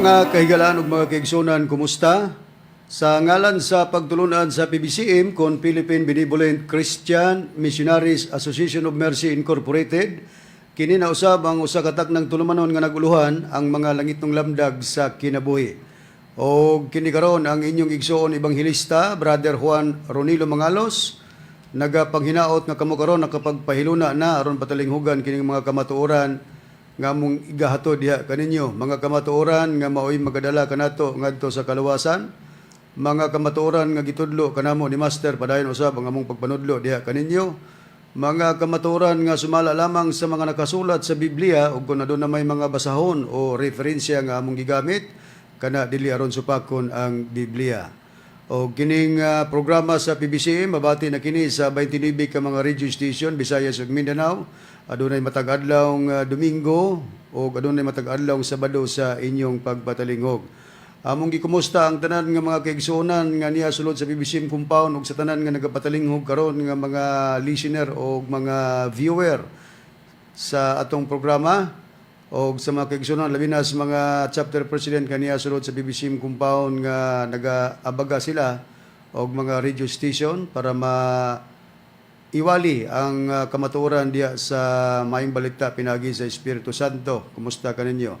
Mga kahigalaan ug mga kaigsunan, kumusta? Sa ngalan sa pagtulunan sa PBCM kon Philippine Benevolent Christian Missionaries Association of Mercy Incorporated, kini na usab ang usa ka taknang tulumanon nga naguluhan ang mga langitnong lamdag sa kinabuhi. O kini karon ang inyong igsoon ebanghelista, Brother Juan Ronilo Mangalos, nagapanghinaot nga kamo karon nakapagpahiluna na aron patalinghugan kining mga kamatuoran nga among igahatod diha kaninyo, mga kamatuoran nga maoy magadala kanato ngadto sa kaluwasan, mga kamatuoran nga gitudlo kanamo ni Master, padayon usab ang among pagpanudlo diha kaninyo, mga kamatuoran nga sumala lamang sa mga nakasulat sa Biblia, ug kung aduna may mga basahon o referensya nga among gigamit kana, dili aron supakon ang Biblia. O kining programa sa PBCM mabati na kini sa 29 ka mga radio station, Visayas ug Mindanao. Adunay matag adlaw Domingo o adunay matag adlaw Sabado sa inyong pagpatalingog. Among gikumusta ang tanan nga mga kaigsuonan nga niya sulod sa PBCM compound ug sa tanan nga nagapatalingog karon nga mga listener o mga viewer sa atong programa o sa mga kaigsuonan, labi na sa mga chapter president kaniya sulod sa PBCM compound nga nagaabaga sila og mga radio station para ma iwali ang kamatuoran diya sa Maayong Balita pinagi sa Espiritu Santo. Kumusta kaninyo?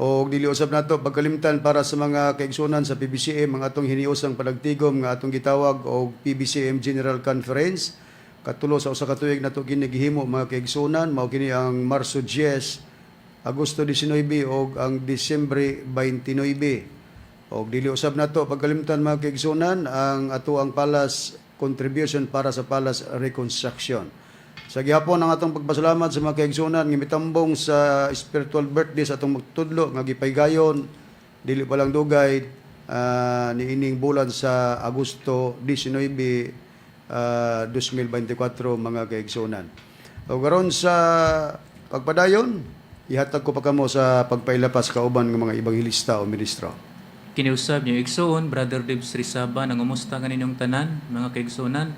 O dili usab nato pagkalimtan para sa mga kaigsuonan sa PBCM ang atong hiniusang panagtigom nga atong gitawag og PBCM General Conference. Katulo sa usa ka tuig nato kini gihimo, mga kaigsuonan. Mao kini ang Marso 10, Agosto 19 ug ang Disyembre 29. Og dili usab nato pagkalimtan, mga kaigsuonan, ang ato ang Palace contribution para sa Palace reconstruction. Sa gihapon ang atong pagpasalamat sa mga kaigsuonan nga mitambong sa spiritual birthday sa atong magtudlo nga gipaygayon dili pa lang dugay niining bulan sa Agosto 19, 2024, mga kaigsuonan. O karon sa pagpadayon, ihatag ko pa kamo sa pagpailapas kauban ng mga ebanghelista o ministro. Kiniusab niyo igsoon, Brother Dibs Rizaba, nangumusta kaninyong tanan, mga kaigsuonan.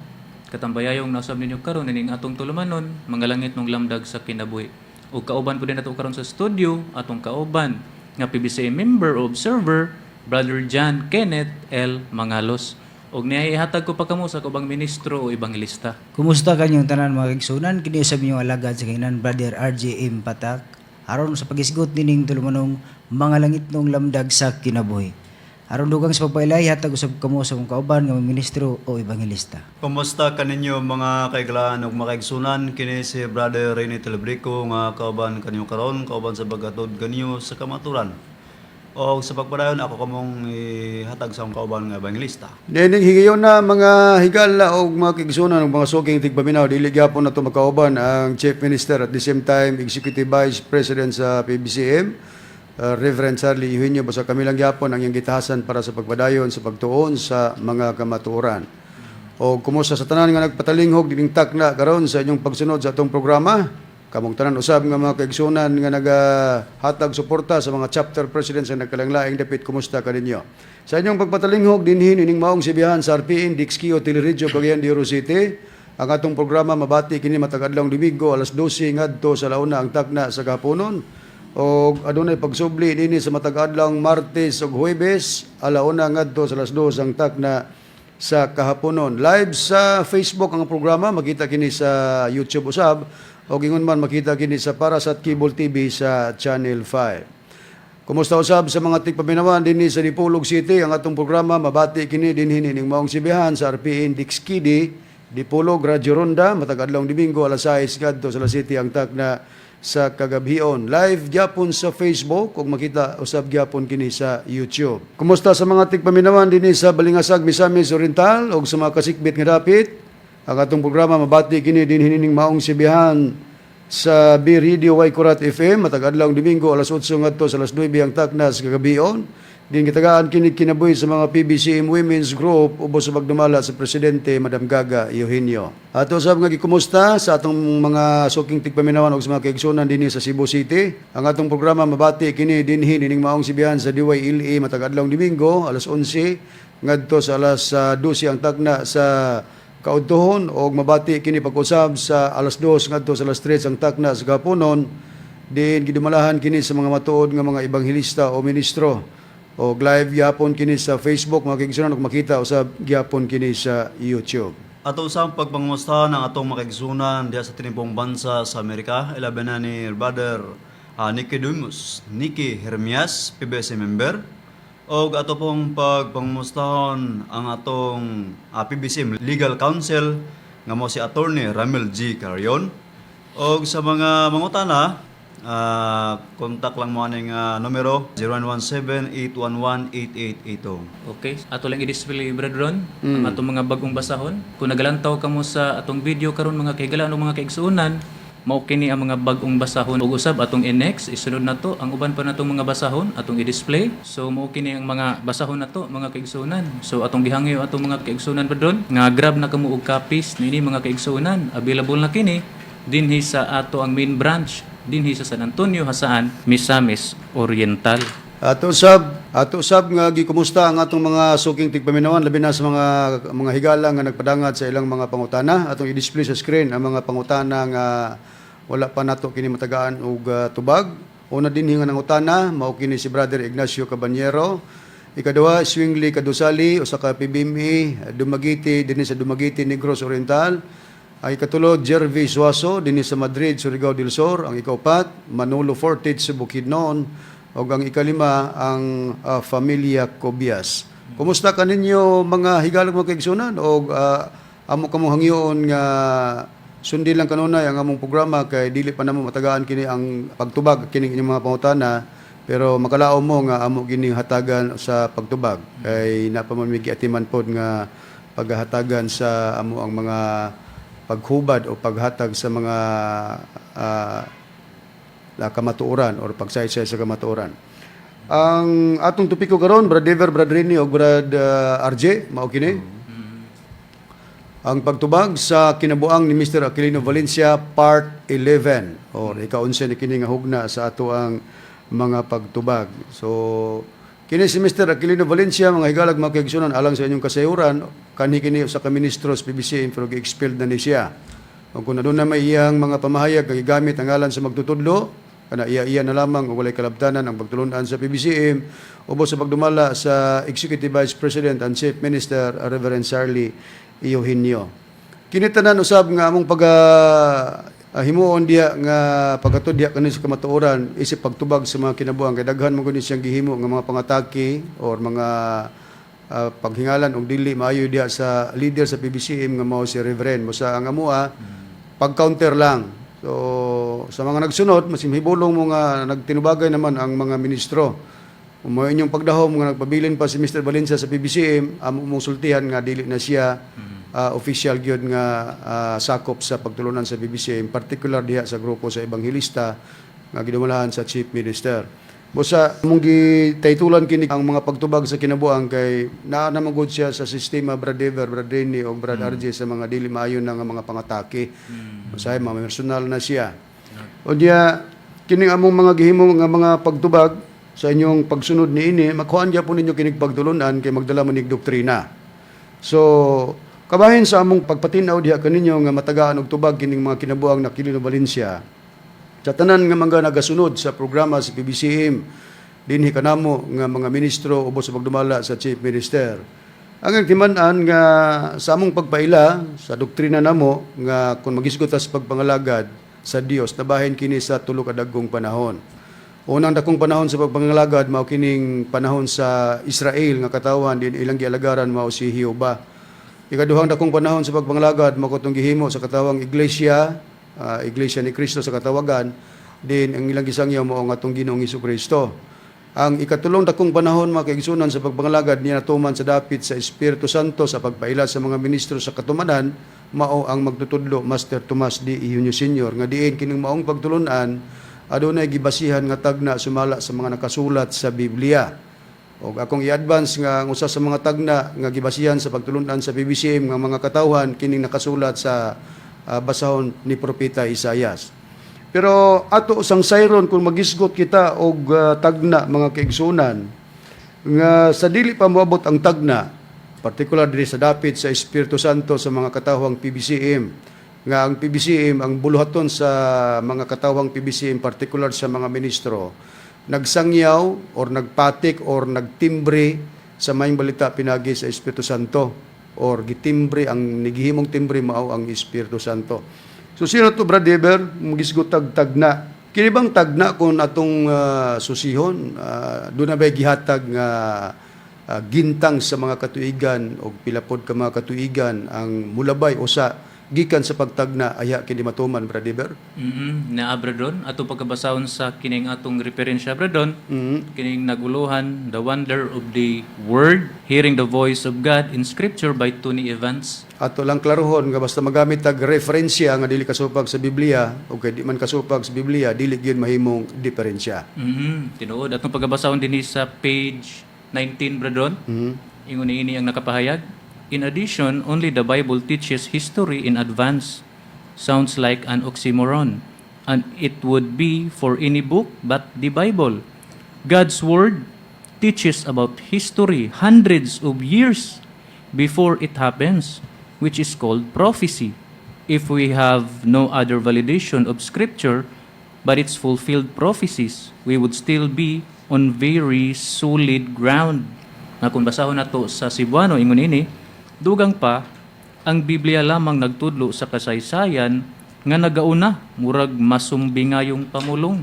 Katambayayong nausab ninyo karon ining atong tulumanon, Mga Langitnong Lamdag sa Kinabuhi. Ug kauban po din nato karon sa studio, atong kauban nga PBCM member o observer, Brother John Kenneth L. Mangalos. Ug niya ihatag ko pa kamo sa kaubang ministro o ebanghelista. Kumusta kanyong tanan, mga kaigsunan? Kini sa inyong alagad sa Kainan, Brother RJM Patak. Aron sa pagisgot nining tulumanong Mga Langitnong Lamdag sa Kinabuhi. Aron dugang sa pagpailay, hatag usab kamo sa akong kauban nga mga ministro o ebanghelista. Kumusta kaninyo, mga kaiglaan ug mga kaigsunan? Kini si Brother Rene Telebrico nga kauban kanyo karon, kauban sa paghatod kanyo sa kamaturan. O sa pagpadayon, ako kamong ihatag sa akong kauban nga ebanghelista. Niining higayon na, mga higala o mga kaigsunan og mga suking tigpaminaw, dili gyapon nato makauban ang Chief Minister, at the same time Executive Vice President sa PBCM, Reverend Charlie Eugenio, basta kami lang gyapon ang iyang gitahasan para sa pagpadayon sa pagtuon sa mga kamatuoran. O kumusta sa tanan nga nagpatalinghog dining takna karon sa inyong pagsunod sa atong programa. Kamong tanan usab nga mga kaigsunan nga nagahatag suporta sa mga chapter presidents sa nagkalanglaing dapit, kumusta kaninyo? Sa inyong pagpatalinghog dinhi ining maong sibihan sa RPN Dixkio Teleradyo, Cagayan de Oro City. Ang atong programa mabati kini matag adlaw Domingo, alas 12 ngadto sa launa ang takna sa kahaponon. Og adunay pagsubli dinhi sa matag adlaw Martes ug Huwebes, alauna ngadto sa alas 2 ang takna sa kahaponon. Live sa Facebook ang programa, makita kini sa YouTube usab o ingon man makita kini sa Parasat Cable TV sa Channel 5. Kumusta usab sa mga tigpaminawan dinhi sa Dipolog City? Ang atong programa mabati kini dinhi ning maong sibihan sa RPN Dixkidi, Dipolog Radio Ronda, matag adlaw Domingo, alas 6 ngadto sa alas 7 ang takna sa kagabhion. Live gyapon sa Facebook ug makita usab gyapon kini sa YouTube. Kumusta sa mga tigpaminawan dinhi sa Balingasag, Misamis Oriental ug sa mga kasikbit nga dapit? Ang atong programa mabati kini dinhi ning maong sibihan sa B Radio Waikurat FM matag adlaw Domingo, alas 8 ngadto sa alas 9 ang takna sa kagabion. Din gitagaan kini kinabuhi sa mga PBCM Women's Group ubos sa pagdumala sa presidente, Madam Gaga Eugenio. Ato sab nga gikumusta sa atong mga suking tigpaminawan ug sa mga kaigsunan dinhi sa Cebu City. Ang atong programa mabati kini dinhi nining maong sibihan sa DYLE matag adlaw Domingo, alas 11 ngadto sa alas 12 ang takna sa kaudtohon, og mabati kini pag-usab sa alas 2 ngadto sa alas 3 ang takna sa kahaponon. Diin gidumalahan kini sa mga matuod nga mga ebanghelista o ministro. O live gyapon kini sa Facebook, mga kaigsunan, ug makita usab gyapon kini sa YouTube. Ato usab pagpangamusta ng atong makaigsunan diha sa tinibong bansa sa Amerika, ilabi na ni Brother Nicky Dumus, Nicky Hermias, PBC member. Og ato pong pagpangumustahon ang atong PBC Legal Counsel nga mo si Attorney Ramil G. Carrion. Og sa mga mangutana, contact lang mo aning numero 0117-811-8882. Okay, ato lang i-display, Brad Ron, ang atong mga bagong basahon. Kung nagalantaw kamo sa atong video karon, mga kahigalaan o mga kaigsuonan, mao kini ang mga bagong basahon ug usab atong i-next isunod na to ang uban pa natong mga basahon atong i-display. So mao kini ang mga basahon nato, mga kaigsuonan. So atong gihangyo atong mga kaigsuonan, Brad Ron, nga grab na kamo og copies niini, mga kaigsuonan. Available na kini dinhi sa ato ang main branch dinhi sa San Antonio, Jasaan, Misamis Oriental. Ato sab nga gikumusta ang atong mga suking tigpaminawan, labi na sa mga higala nga nagpadangat sa ilang mga pangutana. Atong i-display sa screen ang mga pangutana nga wala pa nato kini matagaan og tubag. Una dinhi nga nangutana mao kini si Brother Ignacio Caballero. Ikaduha, Swingli Kadusali, usa ka PBME Dumaguete, dinhi sa Dumaguete, Negros Oriental. Ang ikatulo, Jervy Suazo, dinhi sa Madrid, Surigao del Sur. Ang ikaupat, Manolo Fortich sa Bukidnon. O ang ikalima, ang Familia Cobias. Kumusta kaninyo, mga higalong mga kaigsunan? O amo kamong hangyoon nga sundin lang kanunay ang among programa kay dili pa namo matagaan kini ang pagtubag kining inyong mga pangutana, pero makalaom mo nga amo kining hatagan sa pagtubag kay napamamigi atiman pod nga paghahatagan sa amo ang mga paghubad o paghatag sa mga la kamatuoran or pagsaysay sa kamatuoran. Ang atong topiko karon, Brad Dever, Brad Rini o Brad RJ, mao kini. Ang pagtubag sa kinabuang ni Mr. Aquilino Valencia Part 11 or ika-11 ni kini nga hugna sa ato ang mga pagtubag. So kini si Mr. Aquilino Valencia, mga higalag, mga kaigsunan, alang sa inyong kasayuran, kanhi kini sa ka ministro sa PBC pero gi-expelled na ni siya. Ug kung aduna may iyang mga pamahayag nga gigamit ang ngalan sa magtutudlo, kana iya-iya na lamang ug walay kalabtanan ang pagtulunan sa PBCM ubos sa pagdumala sa Executive Vice President and Chief Minister Reverend Sarly Eugenio. Kini tanan usab nga among pag himuon diha nga paghatod diha kani sa kamatuoran isip pagtubag sa mga kinabuang kay daghan man gud ni siyang gihimo nga mga pangatake or mga paghingalan og dili maayo diha sa leader sa PBCM nga mao si Reverend. Busa ang amoa pag-counter lang. So sa mga nagsunod, mas hibulong mo nga nagtinubagay naman ang mga ministro. Kung mo inyong pagdahom nga nagpabilin pa si Mr. Valencia sa PBCM, amo mong sultihan nga dili na siya official gyud nga sakop sa pagtulunan sa PBCM, particular diha sa grupo sa Ebanghelista nga gidumalahan sa Chief Minister. Busa mong gitaytulan kini ang mga pagtubag sa kinabuang kay naa naman gud siya sa sistema, Brad Dever, Brad Renny o Brad RJ, sa mga dili maayo na nga mga pangatake. Usahay mga personal na siya. O diya kining among mga gihimo nga mga pagtubag, sa inyong pagsunod niini, makuhaan gyapon ninyo kinig pagtulunan kay magdala man nig doktrina. So, kabahin sa among pagpatinaw diha kaninyo nga matagaan og tubag kining mga kinabuang na Aquilino Valencia, sa tanan nga mga nagasunod sa programa sa PBCM, dinhi kanamo nga mga ministro ubos sa pagdumala sa Chief Minister. Ang timan-an nga sa among pagpaila sa doktrina namo nga kung magisgot ta sa pagpangalagad sa Dios, nabahin kini sa tulo ka dagkong panahon. Unang dakong panahon sa pagpangalagad mao kining panahon sa Israel nga katawan din ilang gialagaran mao si Jehova. Ikaduhang dakong panahon sa pagpangalagad mao katong gihimo sa katawang iglesia, Iglesia ni Cristo sa katawagan, din ang ilang gisangyaw mao ang atong Ginoong Kristo. Ang ikatulong dakong panahon, mga kaigsunan, sa pagpangalagad niya natuman sa dapit sa Espiritu Santo sa pagpaila sa mga ministro sa katumanan mao ang magtutudlo Master Tomas D. Eugenio Senior nga diin kining maong pagtulunan adunay gibasihan nga tagna sumala sa mga nakasulat sa Biblia. Og akong i-advance nga ang usa sa mga tagna nga gibasihan sa pagtulunan sa PBCM nga mga katawhan kining nakasulat sa basahon ni Propeta Isayas. Pero ato usang sayron kung magisgot kita og tagna, mga kaigsunan, nga sa dili pa moabot ang tagna, partikular diri sa dapit sa Espiritu Santo sa mga katawhang PBCM. Nga ang PBCM, ang buluhaton sa mga katawang PBCM, particular sa mga ministro, nagsangyaw or nagpatik or nagtimbre sa maayong balita pinagi sa Espiritu Santo or gitimbre, ang nigihimong timbre mao ang Espiritu Santo. So sino to, Brad Eber, magisgot tag tagna? Kini bang tagna kung atong susihon, doon na ba gihatag nga gintang sa mga katuigan o pila pod ka mga katuigan ang mulabay usa gikan sa pagtagna aya kini matuman, Brad Eber? Naa, Bradon, ato pagkabasahon sa kining atong referensya, Bradon, kining naguluhan The Wonder of the Word, Hearing the Voice of God in Scripture by Tony Evans. Ato lang klarohon nga basta magamit tag referensya nga dili kasupag sa Biblia o kay di man kasupag sa Biblia, dili gyud mahimong diferensya. Tinuod atong pagkabasahon dinhi sa page 19, Bradon. Ingon niini ang nakapahayag. "In addition, only the Bible teaches history in advance. Sounds like an oxymoron. And it would be for any book but the Bible. God's Word teaches about history hundreds of years before it happens, which is called prophecy. If we have no other validation of Scripture but its fulfilled prophecies, we would still be on very solid ground." Nga kung basahon nato sa Cebuano, ingon ini, "Dugang pa, ang Biblia lamang nagtudlo sa kasaysayan nga nagauna, murag masumbingayong pamulong.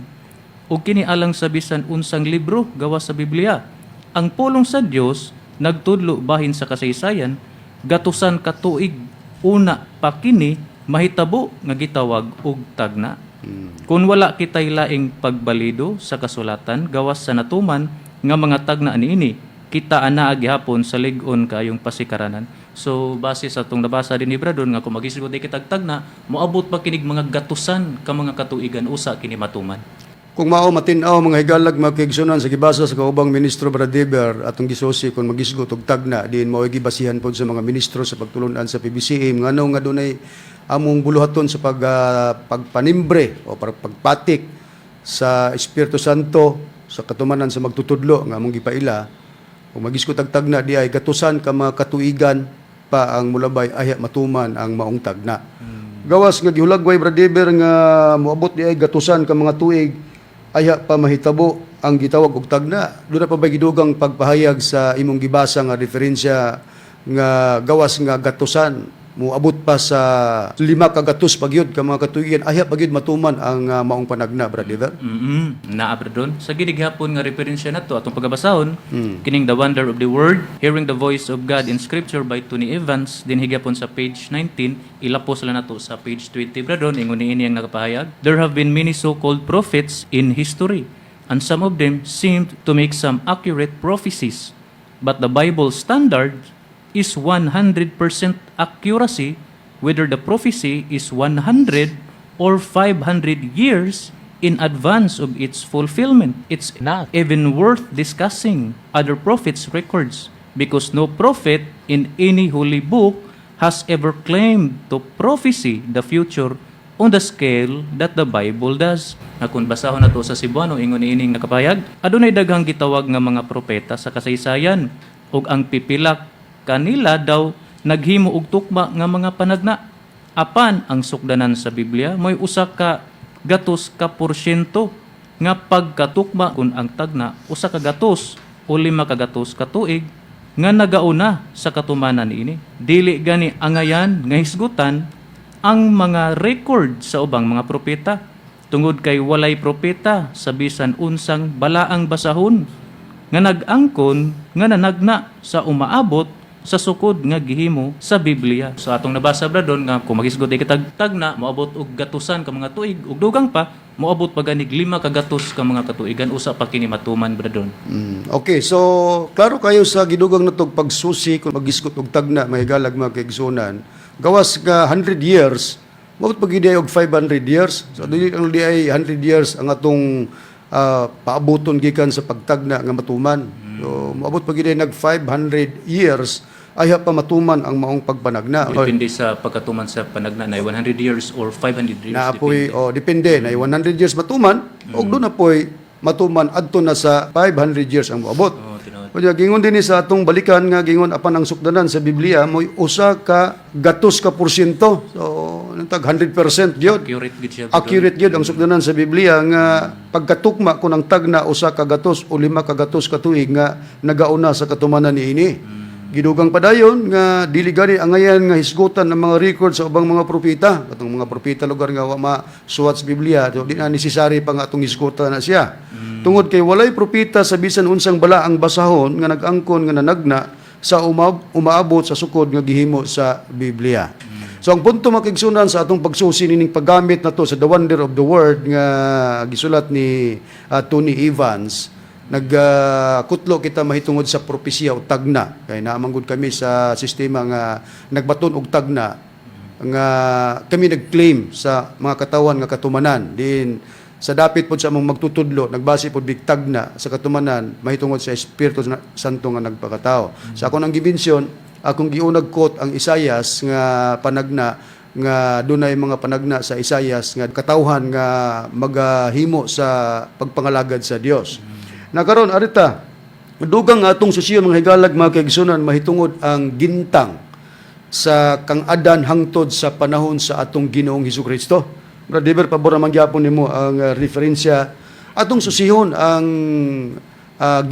Ug kini alang sa bisan unsang libro gawas sa Biblia. Ang pulong sa Dios nagtudlo bahin sa kasaysayan gatusan ka tuig una pa kini mahitabo nga gitawag og tagna. Kung wala kitay laing pagbalido sa kasulatan gawas sa natuman nga mga tagna niini, kita anaa gihapon sa lig-on kaayong pasikaranan." So base sa atong nabasa din ni Bradon nga kung magisgot di kitag tagna, moabot pa kinig mga gatusan ka mga katuigan usa kini matuman. Kung mao matin-aw, mga higalag, mga kaigsunan, sa gibasa sa kaubang ministro Brad Eber, atong gisusi kung magisgot og tagna diin mao gibasihan pod sa mga ministro sa pagtulunan sa PBCM, ngano nga dunay among buluhaton sa pagpanimbre o pagpatik sa Espiritu Santo sa katumanan sa magtutudlo nga among gipaila. Kung magisgot og tagna di ay gatusan ka mga katuigan pa ang mulabay ayha matuman ang maong tagna. Gawas nga gihulagway, Brad Eber, nga moabot di ay gatusan ka mga tuig ayha pa mahitabo ang gitawag og tagna. Doon na pa ba gidugang pagpahayag sa imong gibasa nga referensya nga gawas nga gatusan, moabot pa sa 5 ka gatos pagyud ka mga katuigan ayha pagyud matuman ang maong panagna, Brad Eber? Naa, Bradon. Sa gini gihapon nga referensya nato atong pagabasahon, kining The Wonder of the Word, Hearing the Voice of God in Scripture by Tony Evans, din higapon sa page 19, ilapos lang nato sa page 20, Bradon, ingon niini ang nakapahayag. "There have been many so-called prophets in history, and some of them seemed to make some accurate prophecies. But the Bible standard is 100% accuracy whether the prophecy is 100 or 500 years in advance of its fulfillment. It's not even worth discussing other prophets' records because no prophet in any holy book has ever claimed to prophesy the future on the scale that the Bible does." Nga kung basahon nato sa Cebuano, ingon ining nakapayag, "Adunay daghang gitawag nga mga propeta sa kasaysayan ug ang pipila kanila daw naghimo og tukma nga mga panagna. Apan ang sukdanan sa Biblia may 100% nga pagkatukma kung ang tagna 100 o 500 ka tuig nga nagauna sa katumanan niini. Dili gani angayan nga hisgutan ang mga record sa ubang mga propeta tungod kay walay propeta sa bisan unsang balaang basahon nga nag-angkon nga nanagna sa umaabot sa sukod nga gihimo sa Biblia." Sa atong nabasa, Bradon, nga kung magisgot ay kitag tagna moabot og gatusan ka mga tuig ug dugang pa moabot pa ganig 500 ka mga katuigan usa pa kini matuman, Bradon. Okay, so klaro kayo sa gidugang natog pagsusi kung magisgot og tagna, mahigalag, mga kaigsunan. Gawas nga 100 years, moabot pa gyud og 500 years. So dili ang di ay 100 years ang atong paabuton gikan sa pagtagna nga matuman. So moabot pa gyud nag 500 years ayha pa matuman ang maong pagpanagna. Depende sa pagkatuman sa panagna na 100 years or 500 years. Na poy, oh, depende na 100 years matuman og doon na poy matuman adto na sa 500 years ang moabot. Oh, Tinuod. Kunya gingon dinhi sa atong balikan nga gingon apan ang sukdanan sa Biblia mo'y usa ka gatos ka porsyento. So tag 100% gyud. Accurate gid siya, Brad Ron. Accurate gyud ang sukdanan sa Biblia nga pagkatukma kun ang tagna 105 ka tuig nga nagauna sa katumanan niini. Gidugang padayon nga dili gani angayan nga hisgutan ng mga record sa ubang mga propeta, katong mga propeta lugar nga wa masuwat sa Biblia, so di na necessary pa nga atong hisgutan na siya. Tungod kay walay propeta sa bisan unsang balaang basahon nga nag-angkon nga nanagna sa umaabot sa sukod nga gihimo sa Biblia. So ang punto, mga kaigsuonan, sa atong pagsusi nining paggamit na to sa The Wonder of the Word nga gisulat ni Tony Evans, nagkutlo kita mahitungod sa propesiya o tagna kay naamang kami sa sistema nga nagbaton og tagna nga kami nag-claim sa mga katawan nga katumanan din sa dapit pod sa among magtutudlo, nagbase pod mig tagna sa katumanan mahitungod sa Espiritu Santo nga nagpakatao. Sa akong ang gibensyon, akong giunag quote ang Isayas nga panagna nga dunay mga panagna sa Isayas nga katawhan nga magahimo sa pagpangalagad sa Dios. Na karon arita dugang atong susiyon, mga higalag, mga kaigsunan, mahitungod ang gintang sa kang Adan hangtod sa panahon sa atong Ginoong Hesus Kristo. Brother Dever, pabor naman gyapon nimo ang referensya atong susihon ang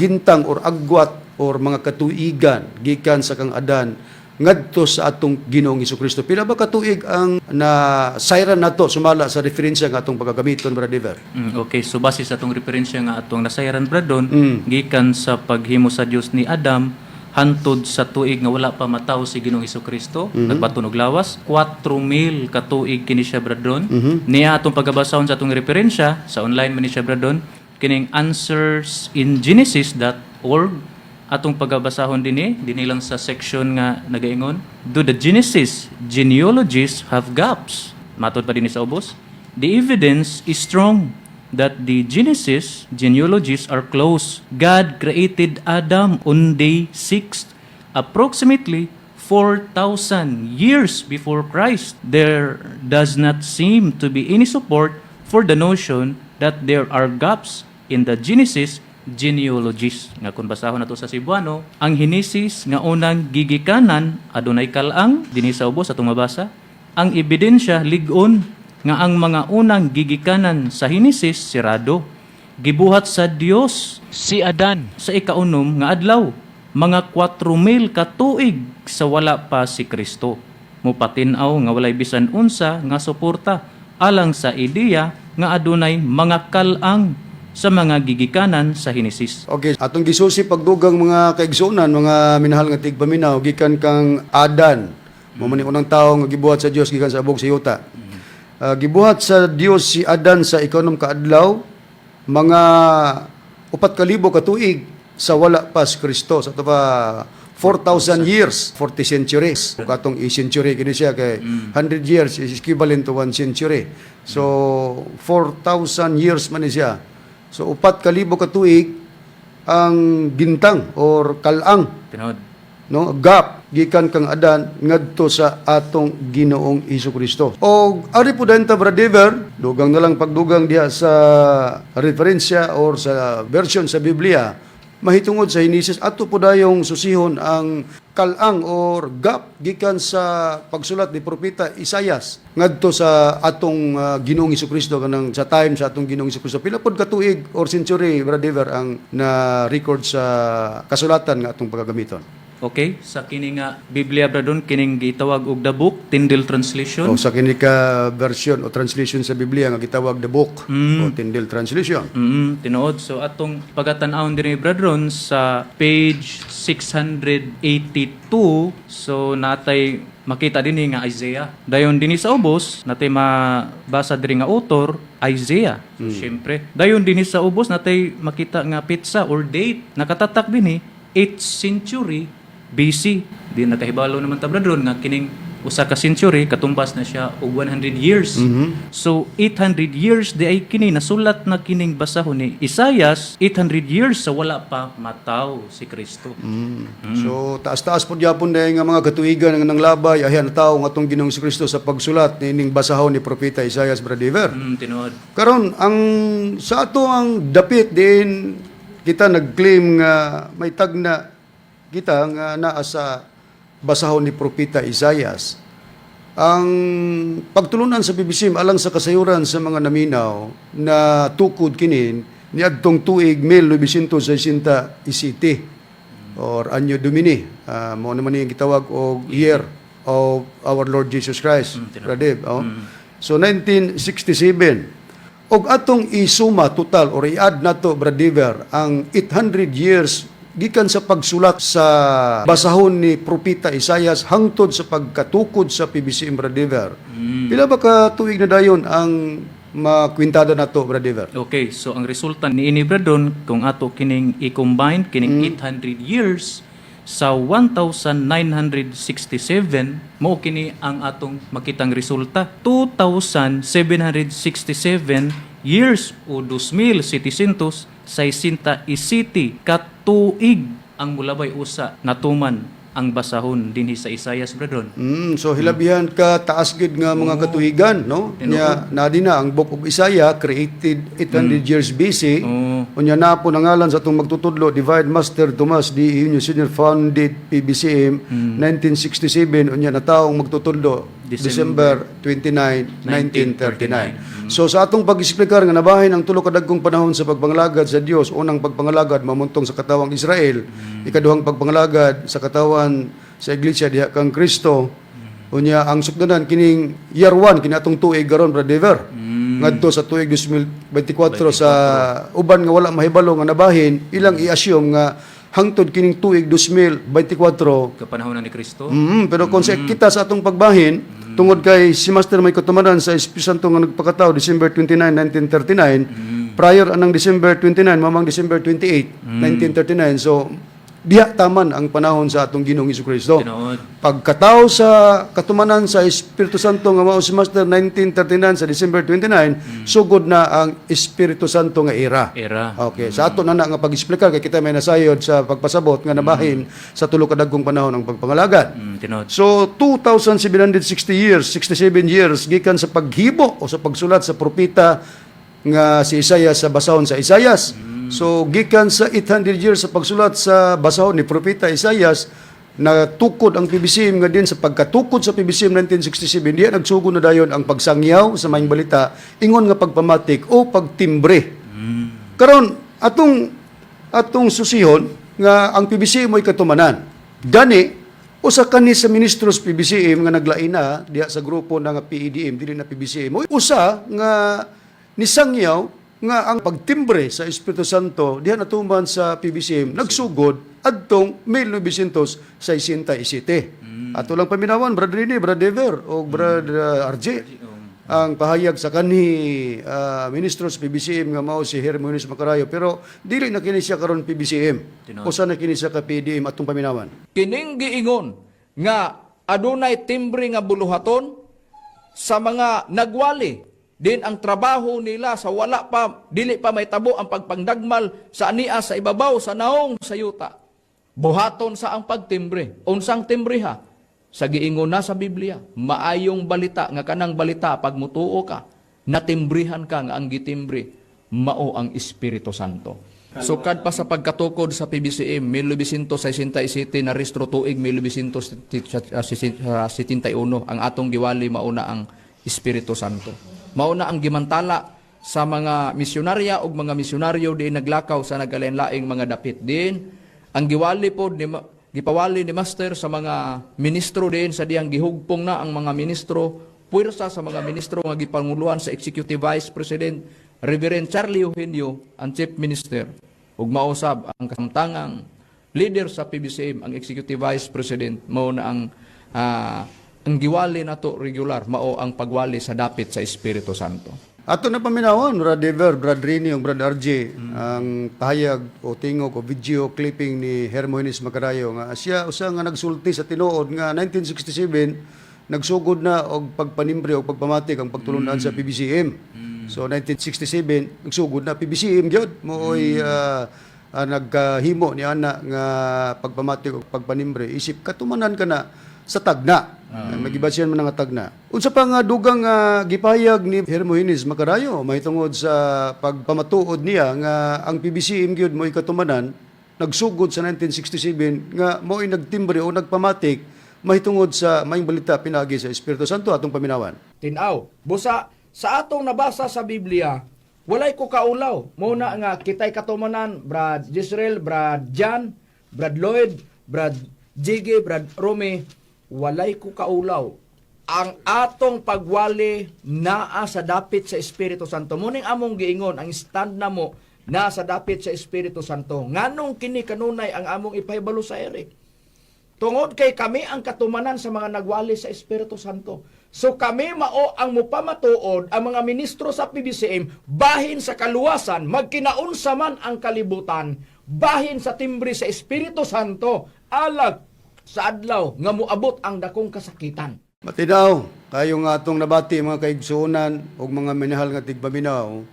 gintang or agwat or mga katuigan gikan sa kang Adan ngadto sa atong Ginoong Hesus Kristo. Pila ba katuig ang na sayran nato sumala sa referensya nga atong pagagamiton, Brother Dever? Okay, so base sa atong referensya nga atong nasayaran, Brad Ron, gikan sa paghimo sa Dios ni Adam hantod sa tuig nga wala pa mataw si Ginoong Kristo, nagbaton og lawas, 4,000 ka tuig kini siya, Brad Ron. Niya atong pagabasahon sa atong referensya sa online man ni siya, Brad Ron, kining answersingenesis.org. Atong pagabasahon dinhi dinhi lang sa section nga nagaingon, "Do the Genesis genealogies have gaps?" Matod pa dinhi sa ubos, "The evidence is strong that the Genesis genealogies are close. God created Adam on day 6, approximately 4,000 years before Christ. There does not seem to be any support for the notion that there are gaps in the Genesis genealogies." Nga kung basahon nato sa Cebuano, "Ang Henesis nga unang gigikanan adunay kal-ang." Dinhi sa ubos atong mabasa, "Ang ebidensya lig-on nga ang mga unang gigikanan sa Henesis sirado. Gibuhat sa Dios si Adan sa ikaunom nga adlaw, mga 4,000 ka tuig sa wala pa si Kristo. Mupatin-aw nga walay bisan unsa nga suporta alang sa ideya nga adunay mga kal-ang sa mga gigikanan sa Henesis." Okay, atong gisusi pagdugang, mga kaigsuonan, mga minahal nga tigpaminaw, gikan kang Adan. Mao man ni unang tawo nga gibuhat sa Dios gikan sa abog sa yuta. Gibuhat sa Dios si Adan sa ikaunom ka adlaw, mga 4,000 ka tuig sa wala pa si Kristo. Sa ato pa 4,000 years, 40 centuries. Kung atong i-century kini siya kay 100 years is equivalent to 1 century. So 4,000 years man ni siya. So 4,000 ka tuig ang gintang or kal-ang, no, gap gikan kang Adan ngadto sa atong Ginoong Kristo. Og ari po ta, Brother, dugang na lang pagdugang diha sa referensya or sa version sa Biblia mahitungod sa Henesis, ato po dayong susihon ang kal-ang or gap gikan sa pagsulat ni propeta Isayas ngadto sa atong Ginoong Kristo, kanang sa time sa atong Ginoong Kristo. Pila pod katuig or century, Brother, ang na record sa kasulatan nga atong pagagamiton? Okay, sa kini nga Biblia, Brad Ron, kining gitawag og The Book, Tyndale Translation. O sa kini ka version o translation sa Biblia nga gitawag The Book o Tyndale Translation. Tinuod. So atong pagatan-awon diri, Brad Ron, sa page 682, so natay makita dinhi nga Isaiah. Dayon dinhi sa ubos natay mabasa diri nga author Isaiah. So, syempre. Dayon dinhi sa ubos natay makita nga petsa or date, nakatatak dinhi 8th century BC. Di nakahibalo naman ta, Brad Ron, nga kining usa ka century katumbas na siya og 100 years. So 800 years di ay kini nasulat na kining basahon ni Isaias, 800 years sa wala pa mataw si Kristo. So taas-taas po gyapon dahil nga mga katuigan nga nanglabay ayan tawo nga atong Ginoong Kristo sa pagsulat nining basahon ni propeta Isaias, Brother. Tinuod. Karon ang sa ato ang dapit din Kita nag-claim nga may tagna kita nga naa sa basahon ni Propeta Isaias. Ang pagtulunan sa PBCM alang sa kasayuran sa mga naminaw na tukod kinin niadtong tuig 1967 or Anno Domini. Mao naman yung gitawag og year of our Lord Jesus Christ. Pradeb, oh. So 1967. Og atong isuma total or i-add nato, Bradiver, ang 800 years gikan sa pagsulat sa basahon ni Propeta Isaias hangtod sa pagkatukod sa PBCM, Bradiver. Pila ba ka tuig na dayon ang makwintada nato, Bradiver? Okay, so ang resulta ni ini, Bradon, kung ato kining i-combine kining 800 years sa 1967, mao kini ang atong makitang resulta, 2767 years o 2767 katuig ang mulabay usa natuman ang basahon dinhi sa Isayas, Bradon. So hilabihan ka taas gid nga mga katuigan, no? Nya na di na ang Book of Isaiah created 800 years BC. Unya na po nangalan sa atong magtutudlo, Divine Master Tomas D. Eugenio Senior, founded PBCM 1967, unya na taong magtutudlo December 29, 1939. So sa atong pag-explicar nga nabahin ang tulo ka dagkong panahon sa pagpangalagad sa Dios, unang pagpangalagad mamuntong sa katawang Israel, ikaduhang pagpangalagad sa katawan sa iglesia diha kang Kristo. Unya ang sukdanan kining year 1 kini atong tuig karon, Brother. Ngadto sa tuig 2024, sa uban nga wala mahibalo nga nabahin, ilang i-assume nga hangtod kining tuig 2024 Kapanahon na ni Kristo. Pero kung sa kita sa atong pagbahin, tungod kay si Master may katumanan sa Espiritu Santo nga nagpakatao December 29, 1939, prior anang December 29, mamang December 28, 1939. So diha taman ang panahon sa atong Ginoong Kristo. Tinuod. Pagkatao sa katumanan sa Espiritu Santo nga mao si Master 1939 sa December 29, sugod na ang Espiritu Santo nga era. Era. Okay, sa ato na na nga pag-explicar kay kita may nasayod sa pagpasabot nga nabahin sa tulo ka dagkong panahon ang pagpangalagad. Tinuod. So 2,760 years, 67 years gikan sa paghibo o sa pagsulat sa propeta nga si Isaiah sa basahon sa Isaias. So gikan sa 800 years sa pagsulat sa basahon ni propeta Isaias, natukod ang PBCM nga din sa pagkatukod sa PBCM 1967, diya nagsugod na dayon ang pagsangyaw sa maayong balita ingon nga pagpamatik o pagtimbre. Karon atong atong susihon nga ang PBCM mo'y katumanan. Gani usa kani sa ministros PBCM nga naglain na diha sa grupo nga PEDM, dili na PBCM. Mo'y usa nga nisangyaw nga ang pagtimbre sa Espiritu Santo diha natuman sa PBCM nagsugod adtong 1967. Ato lang paminawan, Brad Rene, Brad Dever o Brad RJ, ang pahayag sa kanhi ministro sa PBCM nga mao si Hermogenes Macarayo, pero dili na kini siya karon PBCM. Tinuod. Usa na kini siya ka PDM, atong paminawan. Kining giingon nga adunay timbre nga buluhaton sa mga nagwali din ang trabaho nila sa wala pa, dili pa mahitabo ang pagpangdagmal sa ania sa ibabaw sa naong sa yuta. Buhaton sa ang pagtimbre. Unsang timbre ha? Sa giingon na sa Biblia, maayong balita, nga kanang balita pag mutuo ka, natimbrihan ka nga ang gitimbre mao ang Espiritu Santo. Sukad pa sa pagkatukod sa PBCM 1967, na rehistro tuig 1971, ang atong giwali mauna ang Espiritu Santo. Mauna ang gimantala sa mga misyonarya ug mga misyonaryo diin naglakaw sa nagkalain-laing mga dapit din. Ang giwali pod ni gipawali ni Master sa mga ministro din sa diyang gihugpong na ang mga ministro, puwersa sa mga ministro nga gipanguluhan sa Executive Vice President Reverend Charlie Eugenio, ang Chief Minister, ug mausab ang kasamtangang leader sa PBCM, ang Executive Vice President. Mao na ang giwali nato regular, mao ang pagwali sa dapit sa Espiritu Santo. Ato na paminawon, Brad Dever, Brad Rini, ug Brad RJ, ang pahayag o tingog o video clipping ni Hermogenes Macarayo nga siya usa nga nagsulti sa tinuod nga 1967 nagsugod na og pagpanimbre o pagpamatik ang pagtulunan sa PBCM. So 1967 nagsugod na PBCM gyud mooy Nagkahimo ni ana nga pagpamati o pagpanimbre isip katumanan kana sa tagna. Magibasihan man nga tagna. Unsa pa nga dugang gipahayag ni Hermogenes Macarayo mahitungod sa pagpamatuod niya nga ang PBCM gyud mo'y katumanan nagsugod sa 1967 nga mo'y nagtimbre o nagpamatik mahitungod sa maayong balita pinaagi sa Espiritu Santo? Atong paminawan. Tinaw. Busa sa atong nabasa sa Biblia, walay ko kaulaw. Muna nga kitay katumanan, Brad Jisrael, Brad Jan, Brad Lloyd, Brad Jiggy, Brad Romy, walay ko kaulaw. Ang atong pagwali naa sa dapit sa Espiritu Santo. Muning among giingon, ang stand na mo naa sa dapit sa Espiritu Santo. Nganong kini kanunay ang among ipahibalo sa ere? Tungod kay kami ang katumanan sa mga nagwali sa Espiritu Santo. So kami mao ang mupamatuod, ang mga ministro sa PBCM, bahin sa kaluwasan, magkinaunsa man ang kalibutan, bahin sa timbre sa Espiritu Santo, alag sa adlaw nga moabot ang dakong kasakitan. Matinaw, kayo nga atong nabati, mga kaigsuonan ug mga minahal nga tigpaminaw,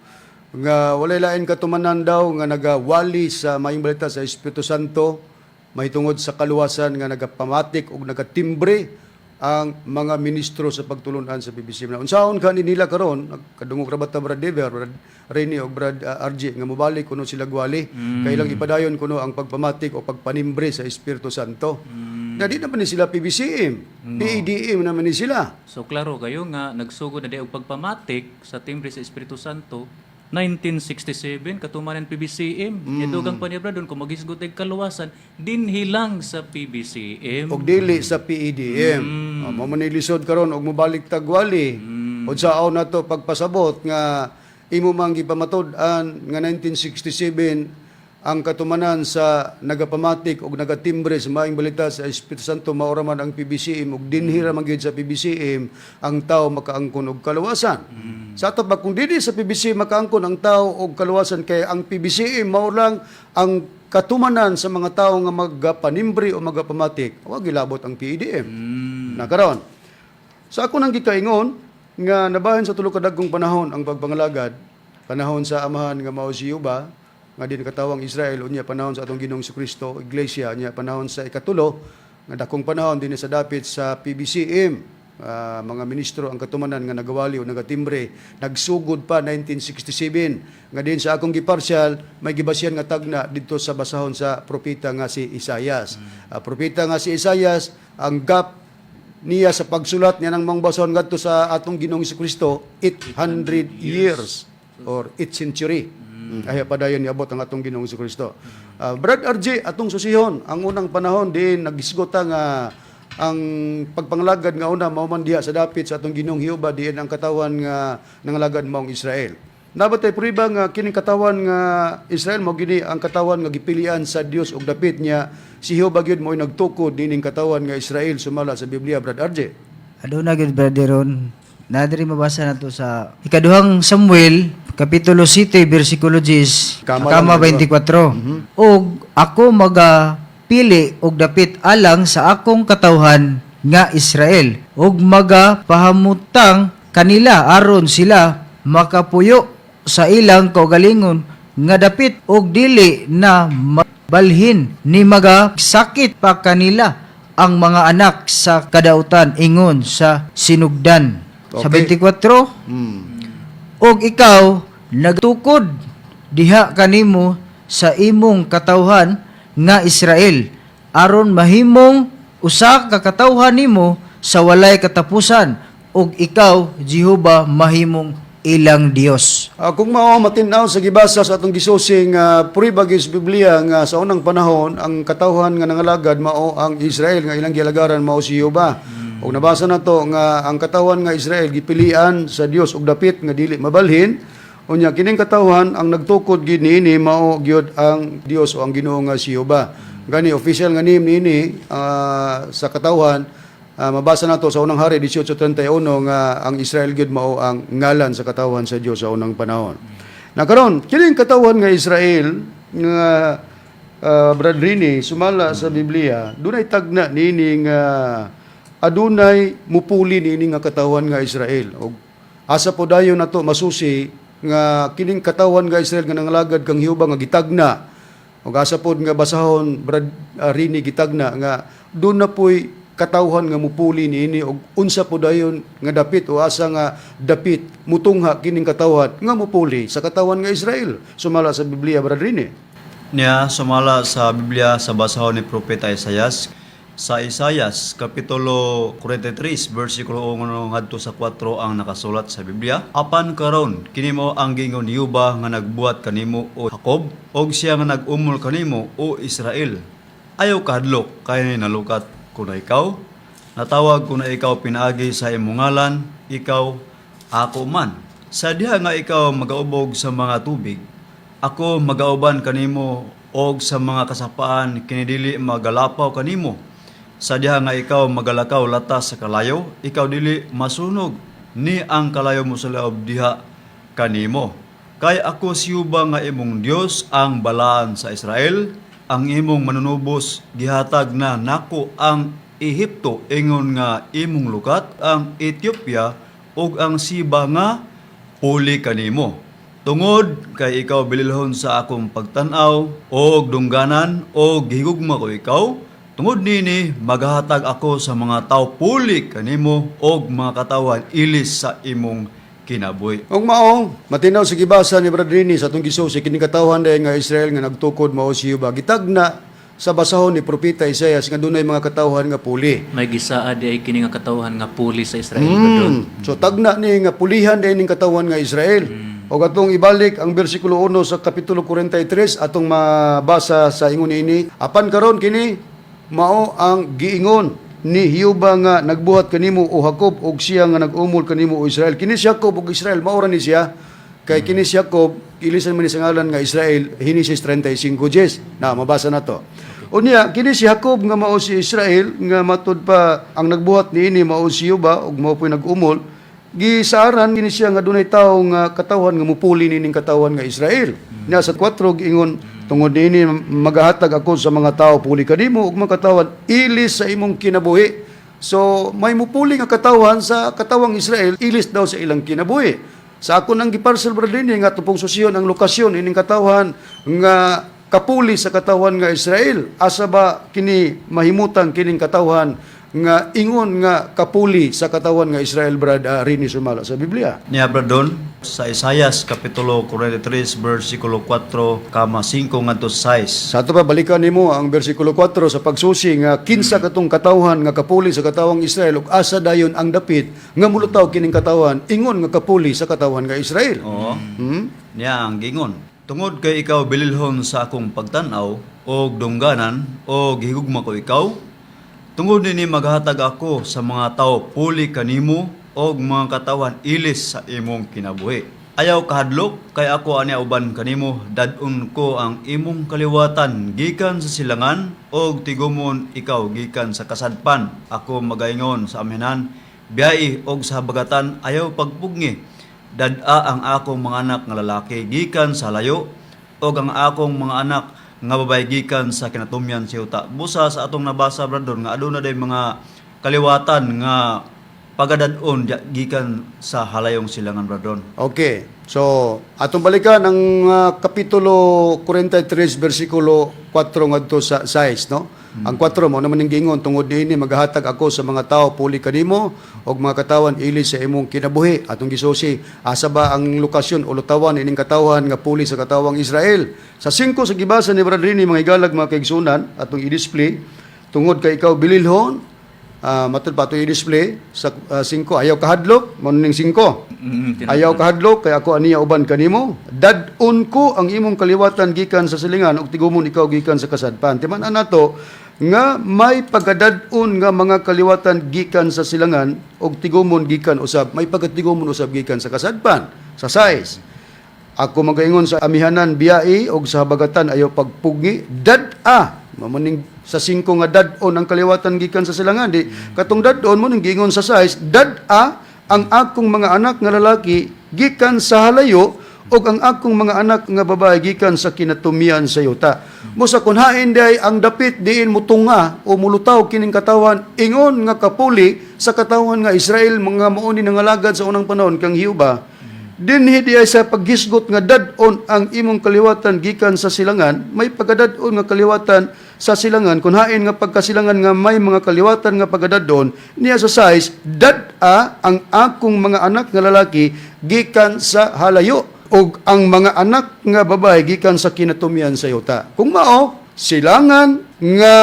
nga walay lain katumanan daw nga nagawali sa maayong balita sa Espiritu Santo mahitungod sa kaluwasan nga nagapamatik ug nagatimbre ang mga ministro sa pagtulunan sa PBC. Na unsaon ka ni nila karon, kadungog ra ba ta, Brad Dever, Brad Rene ug Brad RJ, nga mobalik kuno sila gwali kay ilang ipadayon kuno ang pagpamatik o pagpanimbre sa Espiritu Santo? Na di naman ni sila PBCM, PEDM naman ni sila. So klaro kayo nga nagsugod na di og pagpamatik sa timbre sa Espiritu Santo 1967 katumanan PBCM. Mm. Dugang pa niya, brad, kung maghisgot og kaluwasan dinhi lang sa PBCM. Og dili sa PEDM. Mm. Mao man ni lisod karon og mobalik tagwali. Unsaon nato pagpasabot nga imo mang gipamatud-an nga 1967 ang katumanan sa nagapamatik og nagatimbre sa maayong balita sa Espiritu Santo mao ra man ang PBCM ug dinhi ra man gyud sa PBCM ang tao makaangkon og kaluwasan? Sa ato pa, kung dili sa PBCM makaangkon ang tao og kaluwasan kay ang PBCM mao lang ang katumanan sa mga tao nga magapanimbre o magapamatik, wa gilabot ang PEDM. Na karon, sa ako nang gikaingon nga nabahin sa tulo ka dagkong panahon ang pagpangalagad, panahon sa amahan nga mao si Yuba, nga din katawang Israel, unya panahon sa atong Ginoong Kristo, iglesia, unya panahon sa ikatulo nga dakong panahon dinhi sa dapit sa PBCM, mga ministro ang katumanan nga nagawali o nagatimbre nagsugod pa 1967 nga din sa akong giparsyal may gibasyan nga tagna didto sa basahon sa propeta nga si Isayas. Propeta nga si Isayas, ang gap niya sa pagsulat niya ng mga basahon ngadto sa atong Ginoong Kristo, 800 years or 8th century. Ay padayon niabot ang atong Ginoong Kristo. Brad RJ, atong susihon ang unang panahon din nagisgota nga ang pagpangalagad nga una mao man diha sa dapit sa atong Ginoong Jehova diin ang katawan nga nangalagad maong Israel. Nabatay prueba nga kining katawan nga Israel mao gini ang katawan nga gipilian sa Dios og dapit niya? Si Jehova gyud mo'y nagtukod nining katawan nga Israel sumala sa Biblia, Brad RJ? Aduna gyud, Brother Ron. Nadiri mabasa nato sa ikaduhang Samuel kapitulo 7 bersikulo 10 Kama kama lang, di ba? 24. "Og ako maga pili og dapit alang sa akong katawhan nga Israel og maga pahamutang kanila aron sila makapuyo sa ilang kaugalingon nga dapit og dili na mabalhin ni maga sakit pa kanila ang mga anak sa kadautan ingon sa sinugdan." Sa 24, "Og ikaw nagtukod diha kanimo sa imong katawhan nga Israel aron mahimong usa ka katawhan nimo sa walay katapusan ug ikaw, Jehova, mahimong ilang Dios." Kung mao matin-aw sa gibasa sa atong gisusing prueba gyud sa Biblia nga sa unang panahon ang katawhan nga nangalagad mao ang Israel nga ilang gialagaran mao si Jehova. Ug nabasa nato nga ang katawhan nga Israel gipilian sa Dios og dapit nga dili mabalhin. Unya kining katawhan ang nagtukod gid niini mao gyud ang Dios o ang Ginoo nga si Jehova. Gani official nga name niini sa katawhan, mabasa nato sa Unang Hari 18:31 nga ang Israel gyud mao ang ngalan sa katawhan sa Dios sa unang panahon. Na karon kining katawhan nga Israel nga, Brad Rini, sumala sa Biblia dunay tagna niini nga adunay mupuli niini nga katawhan nga Israel. Og asa po dayon nato masusi nga kining katawhan nga Israel nga nangalagad kang Jehova nga gitagna Ug asa pod nga basahon, Brad Rini, gitagna nga duna po'y katawhan nga mupuli niini og unsa po dayon nga dapit o asa nga dapit mutungha kining katawhan nga mupuli sa katawhan nga Israel sumala sa Biblia, Brad Rini? Niya sumala sa Biblia sa basahon ni Propeta Isayas sa Isayas Kapitulo 43 versikulo 1 ngadto sa 4 ang nakasulat sa Biblia. Apan karon kini mao ang giingon ni Jehova nga nagbuhat kanimo, o Jacob, og siya nga nag-umol kanimo, o Israel. Ayaw kahadlok kay nalukat ko na ikaw. Natawag ko na ikaw pinaagi sa imong ngalan, ikaw ako man. Sa diha nga ikaw magaubog sa mga tubig, ako magauban kanimo, og sa mga kasapaan kini dili magalapaw kanimo. Sa diha nga ikaw magalakaw latas sa kalayo, ikaw dili masunog, ni ang kalayo mosulaob diha kanimo. Kay ako si Jehova nga imong Dios, ang Balaan sa Israel, ang imong Manunubos. Gihatag na nako ang Ehipto ingon nga imong lukat, ang Ethiopia ug ang Siba nga puli kanimo. Tungod kay ikaw bililhon sa akong pagtan-aw og dungganan og gihigugma ko ikaw, tungod nini magahatag ako sa mga tao puli kanimo og mga katawhan ilis sa imong kinabuhi. Ug mao, matinaw sa gibasa ni Brad Rini sa atong gisusi, kini katawhan dahil nga Israel nga nagtukod mao si Jehova. Gitagna sa basahon ni Propeta Isaias nga dunay mga katawhan nga puli. May gisaad di ay kini nga katawhan nga puli sa Israel, Brad Don. So tagna ni nga pulihan din ning katawhan nga Israel. O atong ibalik ang bersikulo 1 sa kapitulo 43, atong mabasa sa ingon ini. Apan karon kini mao ang giingon ni Jehova nga nagbuhat kanimo, o Jacob, og siya nga nag-umol kanimo, o Israel. Kini si Jacob ug Israel mao ra ni siya. Kay kini si Jacob ilisan man ni sa ngalan nga Israel, Henesis 35:10. Na mabasa na to. Unya kini si Jacob nga mao si Israel nga matud pa ang nagbuhat niini mao si Jehova ug mao po'y nag-umol, gisaaran kini siya nga dunay tawo nga katawhan nga mupuli nining katawhan nga Israel. Nya sa 4 giingon, tungod niini magahatag ako sa mga tawo puli kanimo ug mga katawhan ilis sa imong kinabuhi. So may mupuli nga katawhan sa katawang Israel ilis daw sa ilang kinabuhi. Sa akon ang giparcel, Brad Rini, nga atong susiyon ang lokasyon ining katawhan nga kapuli sa katawhan nga Israel. Asa ba kini mahimutang kining katawhan nga ingon nga kapuli sa katawhan nga Israel, Brad Rini, sumala sa Biblia? Niya, Brad Don, sa Isayas Kapitulo 43 versikulo 4, 5 ngadto 6. Sa ato pa balikan nimo ang bersikulo 4 sa pagsusi nga kinsa katong katawhan nga kapuli sa katawang Israel ug asa dayon ang dapit nga mulutaw kining katawhan ingon nga kapuli sa katawhan nga Israel. Oo. Niya ang gingon. Tungod kay ikaw bililhon sa akong pagtan-aw og dungganan og gihigugma ko ikaw, tungod nini maghatag ako sa mga tao puli kanimo og mga katawan ilis sa imong kinabuhi. Ayaw kahadlok kay ako ani uban kanimo, dad-on ko ang imong kaliwatan gikan sa silangan og tigumon ikaw gikan sa kasadpan. Ako magaingon sa amihanan, biyai, og sa habagatan, ayaw pagpugngi. Dad-a ang akong mga anak nga lalaki gikan sa layo og ang akong mga anak nga babae gikan sa kinatumyan sa yuta. Busa sa atong nabasa, brother, nga aduna day mga kaliwatan nga pagadad-on gikan sa halayong silangan, brother. Okay. So, atong balikan ang kapitulo 43 versikulo 4 ngadto sa 6, no? Ang 4 mao naman ning giingon, tungod niini magahatag ako sa mga tao puli kanimo og mga katawan ilis sa imong kinabuhi. Atong gisusi asa ba ang lokasyon o lutawan ining katawhan nga puli sa katawang Israel. Sa 5 sa gibasa ni Brad Rini, mga higalag, mga kaigsunan, atong i-display, tungod kay ikaw bililhon. Matud pa atong i-display sa 5, ayaw kahadlok, mao ning 5. Ayaw kahadlok kay ako aniya uban kanimo. Dad-on ko ang imong kaliwatan gikan sa silingan ug tigumon ikaw gikan sa kasadpan. Timan nato nga may pagkadad-on nga mga kaliwatan gikan sa silangan ug tigumon gikan usab, may pagkatigumon usab gikan sa kasadpan. Sa 6, ako magaingon sa amihanan, biyai, og sa habagatan, ayaw pagpugngi. Dad-a mao ning sa 5 nga dad-on ang kaliwatan gikan sa silangan, di katong dad-on mao ning giingon sa 6, dad-a ang akong mga anak nga lalaki gikan sa halayo ug ang akong mga anak nga babae gikan sa kinatumian sa yuta. Mo sa kun hain day ang dapit diin mutunga o mulutaw kining katawan ingon nga kapuli sa katawan nga Israel, mga mao ni nangalagad sa unang panahon kang Jehova. Dinhi diay sa paghisgot nga dad-on ang imong kaliwatan gikan sa silangan, may pagkadad-on nga kaliwatan sa silangan, kun hain nga pagkasilangan nga may mga kaliwatan nga pagkadad-on, niya sa 6, dad-a ang akong mga anak nga lalaki gikan sa halayo ug ang mga anak nga babae gikan sa kinatumyan sa yuta. Kung mao, silangan nga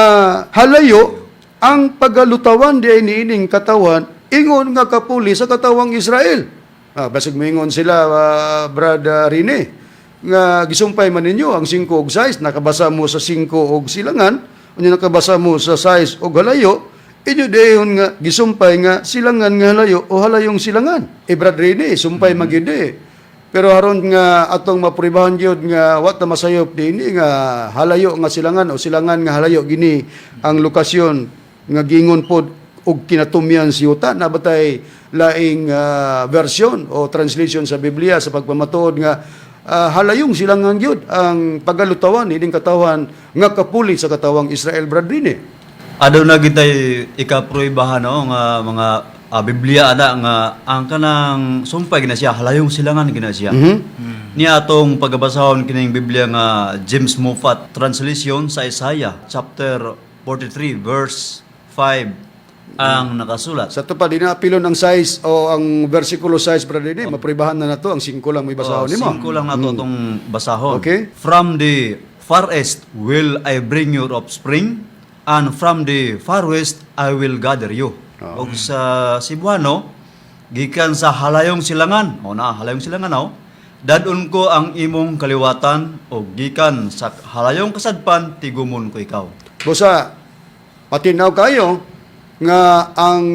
halayo ang pagalutawan di niining katawan ingon nga kapuli sa katawang Israel. Basig moingon sila, Brad Rene, nga gisumpay man ninyo ang 5 og 6, nakabasa mo sa 5 og silangan, unya nakabasa mo sa 6 og halayo, inyo dayon nga gisumpay nga silangan nga halayo o halayong silangan. Eh, Brad Rene, sumpay man gyud eh. Pero aron nga atong mapribahan gyud nga wa ta masayop dinhi nga halayo nga silangan o silangan nga halayo gini ang lokasyon nga giingon pod og kinatumyan si yuta na batay laing version o translation sa Biblia sa pagpamatuod nga halayong silangan gyud ang pagalutawan ining katawan nga kapuli sa katawang Israel, Brad Rene. Aduna gitay ikapruibahan, no, nga mga Biblia ana nga ang kanang sumpay gina siya halayong silangan gina siya. Niya atong pagabasahon kining Biblia nga James Moffatt translation sa Isaiah chapter 43 verse 5 ang nakasulat. Sa to pa di na apilon ang 6 o ang versikulo 6, Brad Rene, mapribahan na nato ang 5 lang may basahon Oh, nimo. singko lang nato itong basahon. Okay. "From the far east will I bring your offspring, and from the far west I will gather you." Og sa Cebuano, "Gikan sa halayong silangan, o na halayong silangan o, dadon ko ang imong kaliwatan, o gikan sa halayong kasadpan tigumon ko ikaw." Busa, patinaw kayo nga ang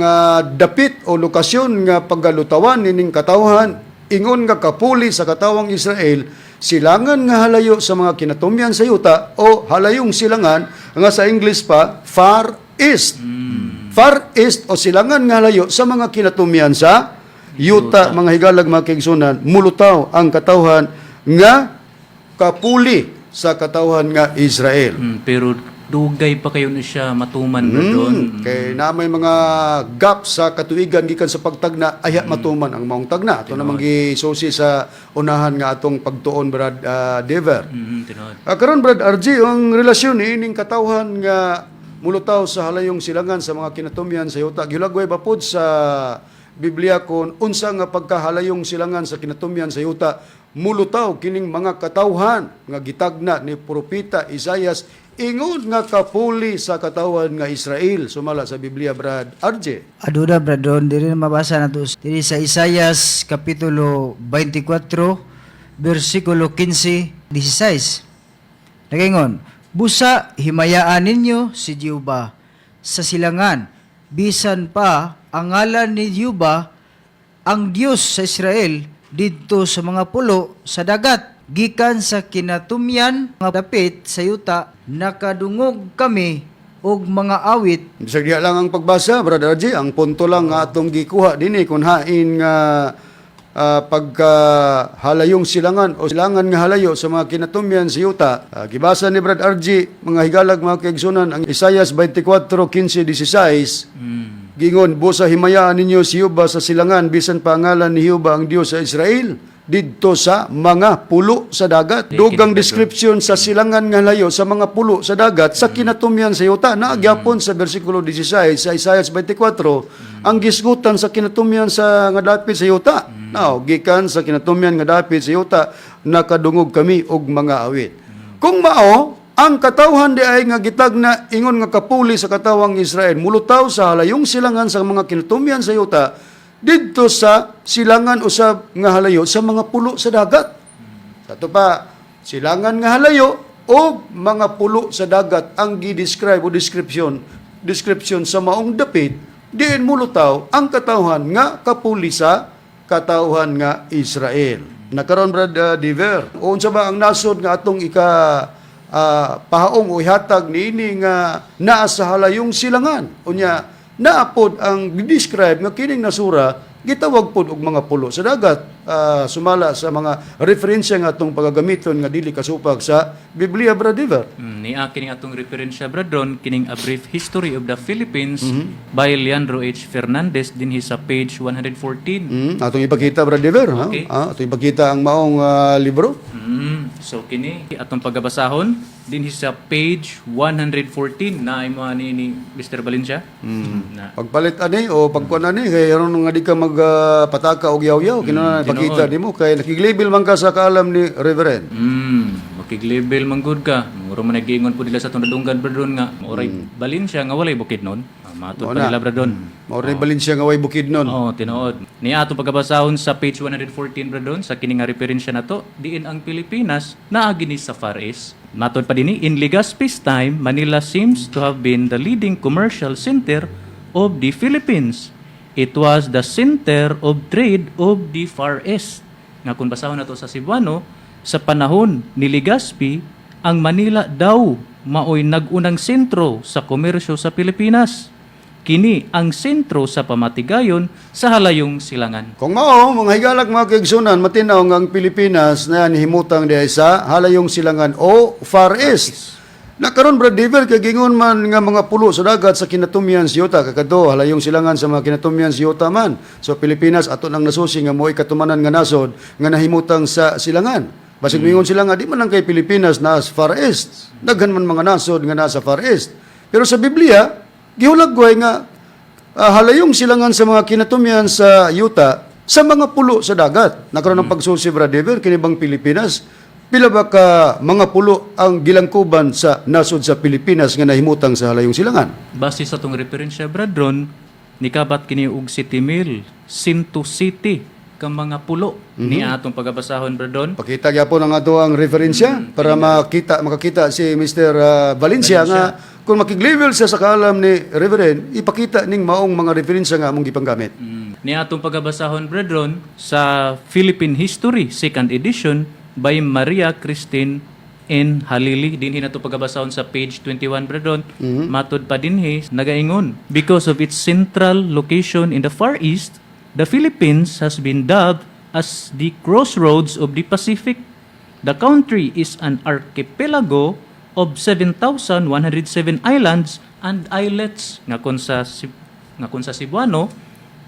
dapit o lokasyon nga paggalutawan nining katawhan ingon nga kapuli sa katawang Israel, silangan nga halayo sa mga kinatumyan sa yuta o halayong silangan nga sa English pa Far East. Far East o silangan nga halayo sa mga kinatumyan sa yuta, mga higalag, mga kaigsunan, mulutaw ang katawhan nga kapuli sa katawhan nga Israel. Pero dugay pa kayo na siya matuman, Brad Ron. Kay na may mga gap sa katuigan gikan sa pagtagna ayha matuman ang maong tagna. Ato namang gisusi sa unahan nga atong pagtuon, Brad Dever. Tinuod. Karon, Brad RG, ang relasyon niining katawhan nga mulutaw sa halayong silangan sa mga kinatumyan sa yuta. Gilagway ba pod sa Biblia kon unsa nga pagkahalayong silangan sa kinatumyan sa yuta mulutaw kining mga katawhan nga gitagna ni propeta Isaias ingon nga kapuli sa katawan nga Israel sumala sa Biblia, Brad RJ? Aduna, Brad Ron, diri na mabasa nato diri sa Isaias kapitulo 24 bersikulo 15 16. Nagaingon, "Busa himayaan ninyo si Jehova sa silangan, bisan pa ang ngalan ni Jehova ang Dios sa Israel didto sa mga pulo sa dagat. Gikan sa kinatumyan nga dapit sa yuta nakadungog kami og mga awit." Bisag diha lang ang pagbasa, Brad RJ, ang punto lang nga atong gikuha dinhi kung hain nga pagka halayong silangan o silangan nga halayo sa mga kinatumyan sa yuta. Gibasa ni Brad RJ, mga higalag, mga kaigsunan, ang Isaias 24, 15, 16. Gingon, "Busa himayaan ninyo si Jehova sa silangan, bisan pa ang ngalan ni Jehova ang Dios sa Israel, didto sa mga pulo sa dagat." Dugang description sa silangan nga layo sa mga pulo sa dagat sa kinatumyan sa yuta. Naagyapon sa versikulo 16 sa Isaiah 24 ang gisgutan sa kinatumyan sa nga dapit sa yuta. Now, gikan sa kinatumyan nga dapit sa yuta nakadungog kami og mga awit. Kung mao, ang katawhan di ay nga gitagna ingon nga kapuli sa katawang Israel mulutaw sa halayong silangan sa mga kinatumyan sa yuta didto sa silangan usab nga halayo sa mga pulo sa dagat. Sa ato pa, silangan nga halayo o mga pulo sa dagat ang gi-describe o description description sa maong dapit diin mulutaw ang katawhan nga kapuli sa katawhan nga Israel. Nakaron, Brad Diver, o unsa ba ang nasod nga atong ika pahaong o ihatag niini nga naa sa halayong silangan? Unya naapod ang describe nga kining nasura Gitawag pod og mga pulo sa dagat, sumala sa mga referensya nga atong pagagamiton nga dili kasupak sa Biblia, Brad Diver. Niya kining atong referensya, Bradron, kining A Brief History of the Philippines by Leandro H. Fernandez dinhi sa page 114. Atong ipakita, Brad Diver, ha? Okay. Atong ipakita ang maong libro. So kini atong pagabasahon dinhi sa page 114 na imo ani ni Mr. Valencia. Na. Pagpalit ani o pagkuan ani kay aron nga di ka magpataka og yaw-yaw, kinahanglan ipakita nimo kay nakiglabel man ka sa kaalam ni Reverend. Makiglabel man gud ka. Muro man nagiingon po nila sa atong nadunggan, Bradron, nga mauray Valencia nga walay bukid nun. Matod pa nila, Bradron. Mao rin Valencia nga way bukid nun. Oo, tinuod. Niya atong pagabasahon sa page 114, Bradon, sa kini nga referensya nato, diin ang Pilipinas naagi ni sa Far East. Matod pa dinhi, in Legazpi's time, Manila seems to have been the leading commercial center of the Philippines. It was the center of trade of the Far East. Nga kung basahon nato sa Cebuano, sa panahon ni Legazpi, ang Manila daw maoy nagunang sentro sa komersyo sa Pilipinas. Kini ang sentro sa pamatigayon sa halayong silangan. Kung mao, mga higalak, mga kaigsunan, matinaw nga ang Pilipinas na nihimutang dihay sa halayong silangan o Far East. Nakaron, Brad Diver, kay gingon man nga mga pulo sa dagat sa kinatumyan sa yuta, kakadto halayong silangan sa mga kinatumyan sa yuta man. So Pilipinas ato nang nasusi nga mo'y katumanan nga nasod nga nahimutang sa silangan. Basig mingon sila nga di man lang kay Pilipinas na sa Far East. Daghan man mga nasod nga nasa Far East. Pero sa Biblia, gihulagway nga halayong silangan sa mga kinatumyan sa yuta sa mga pulo sa dagat. Nakaroon ng pagsusi, Brad Diver, kini bang Pilipinas? Pila ba ka mga pulo ang gilangkuban sa nasod sa Pilipinas nga nahimutang sa halayong silangan? Base sa tong referensya, Bradron, nikabat kini og City Mill, Sinto City, ka mga pulo ni atong pagabasahon, Bradon. Pakita gyapon ang ato ang referensya para makita makakita si Mr. Valencia nga kung makiglibel siya sa kaalam ni Reverend, ipakita ning maong mga referensya nga among gipanggamit. Ni atong pagabasahon, Bradron, sa Philippine History Second Edition by Maria Christine N. Halili. Dinhi nato pagabasahon sa page 21, Bradon. Matod pa dinhi, nagaingon, because of its central location in the Far East, the Philippines has been dubbed as the crossroads of the Pacific. The country is an archipelago of 7,107 islands and islets nga kon sa Cebuano,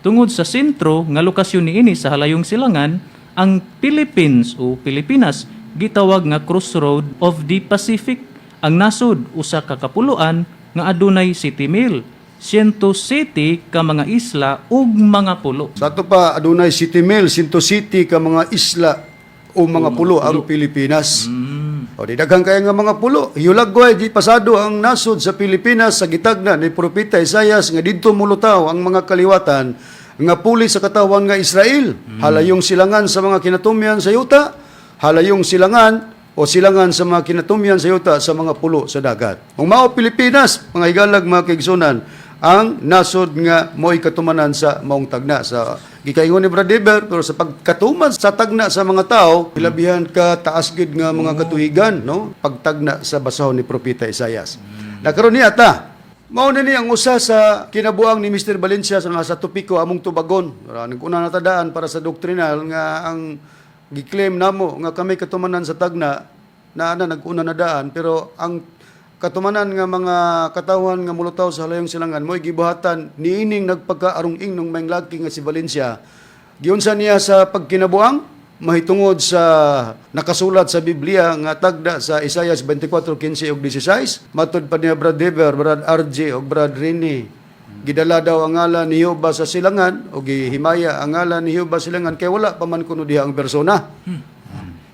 tungod sa sentro nga lokasyon niini sa halayong silangan, ang Philippines o Pilipinas gitawag nga crossroad of the Pacific. Ang nasod usa ka kapuluan nga adunay city mil, 107 ka mga isla ug mga pulo. Sa ato pa adunay City Mill, Sinto City ka mga isla o mga pulo ang Pilipinas. O di daghan kaya nga mga pulo. Hiulagway di pasado ang nasod sa Pilipinas sa gitagna ni Propeta Isayas nga didto mulutaw ang mga kaliwatan nga puli sa katawan nga Israel. Halayong silangan sa mga kinatumyan sa yuta, halayong silangan o silangan sa mga kinatumyan sa yuta sa mga pulo sa dagat. Kung mao Pilipinas, mga higalag, mga kaigsunan, ang nasod nga mo'y katumanan sa maong tagna sa gikaingon ni Brad Deber, pero sa pagkatuman sa tagna sa mga tao, hilabihan ka taas gid nga mga katuhigan, no, pagtagna sa basahon ni Propeta Isayas. Nakaron niya ta mao na ni ang usa sa kinabuang ni Mr. Valencia sa nga sa topiko among tubagon. Nag-una na tadaan para sa doktrinal nga ang giklaim namo nga kami katumanan sa tagna na ana nag-una na daan, pero ang katumanan nga mga katawhan nga mulutaw sa halayong silangan mo'y gibuhatan niining nagpagkaarong ingnong may lagi nga si Valencia. Giunsa niya sa pagkinabuang mahitungod sa nakasulat sa Biblia nga tagda sa Isaiah 24:15 ug 16. Matod pa niya, Brad Dever, Brad RJ ug Brad Rene, gidala daw ang ngalan ni Jehova sa silangan o gihimaya ang ngalan ni Jehova silangan kay wala pa man kuno diha ang persona.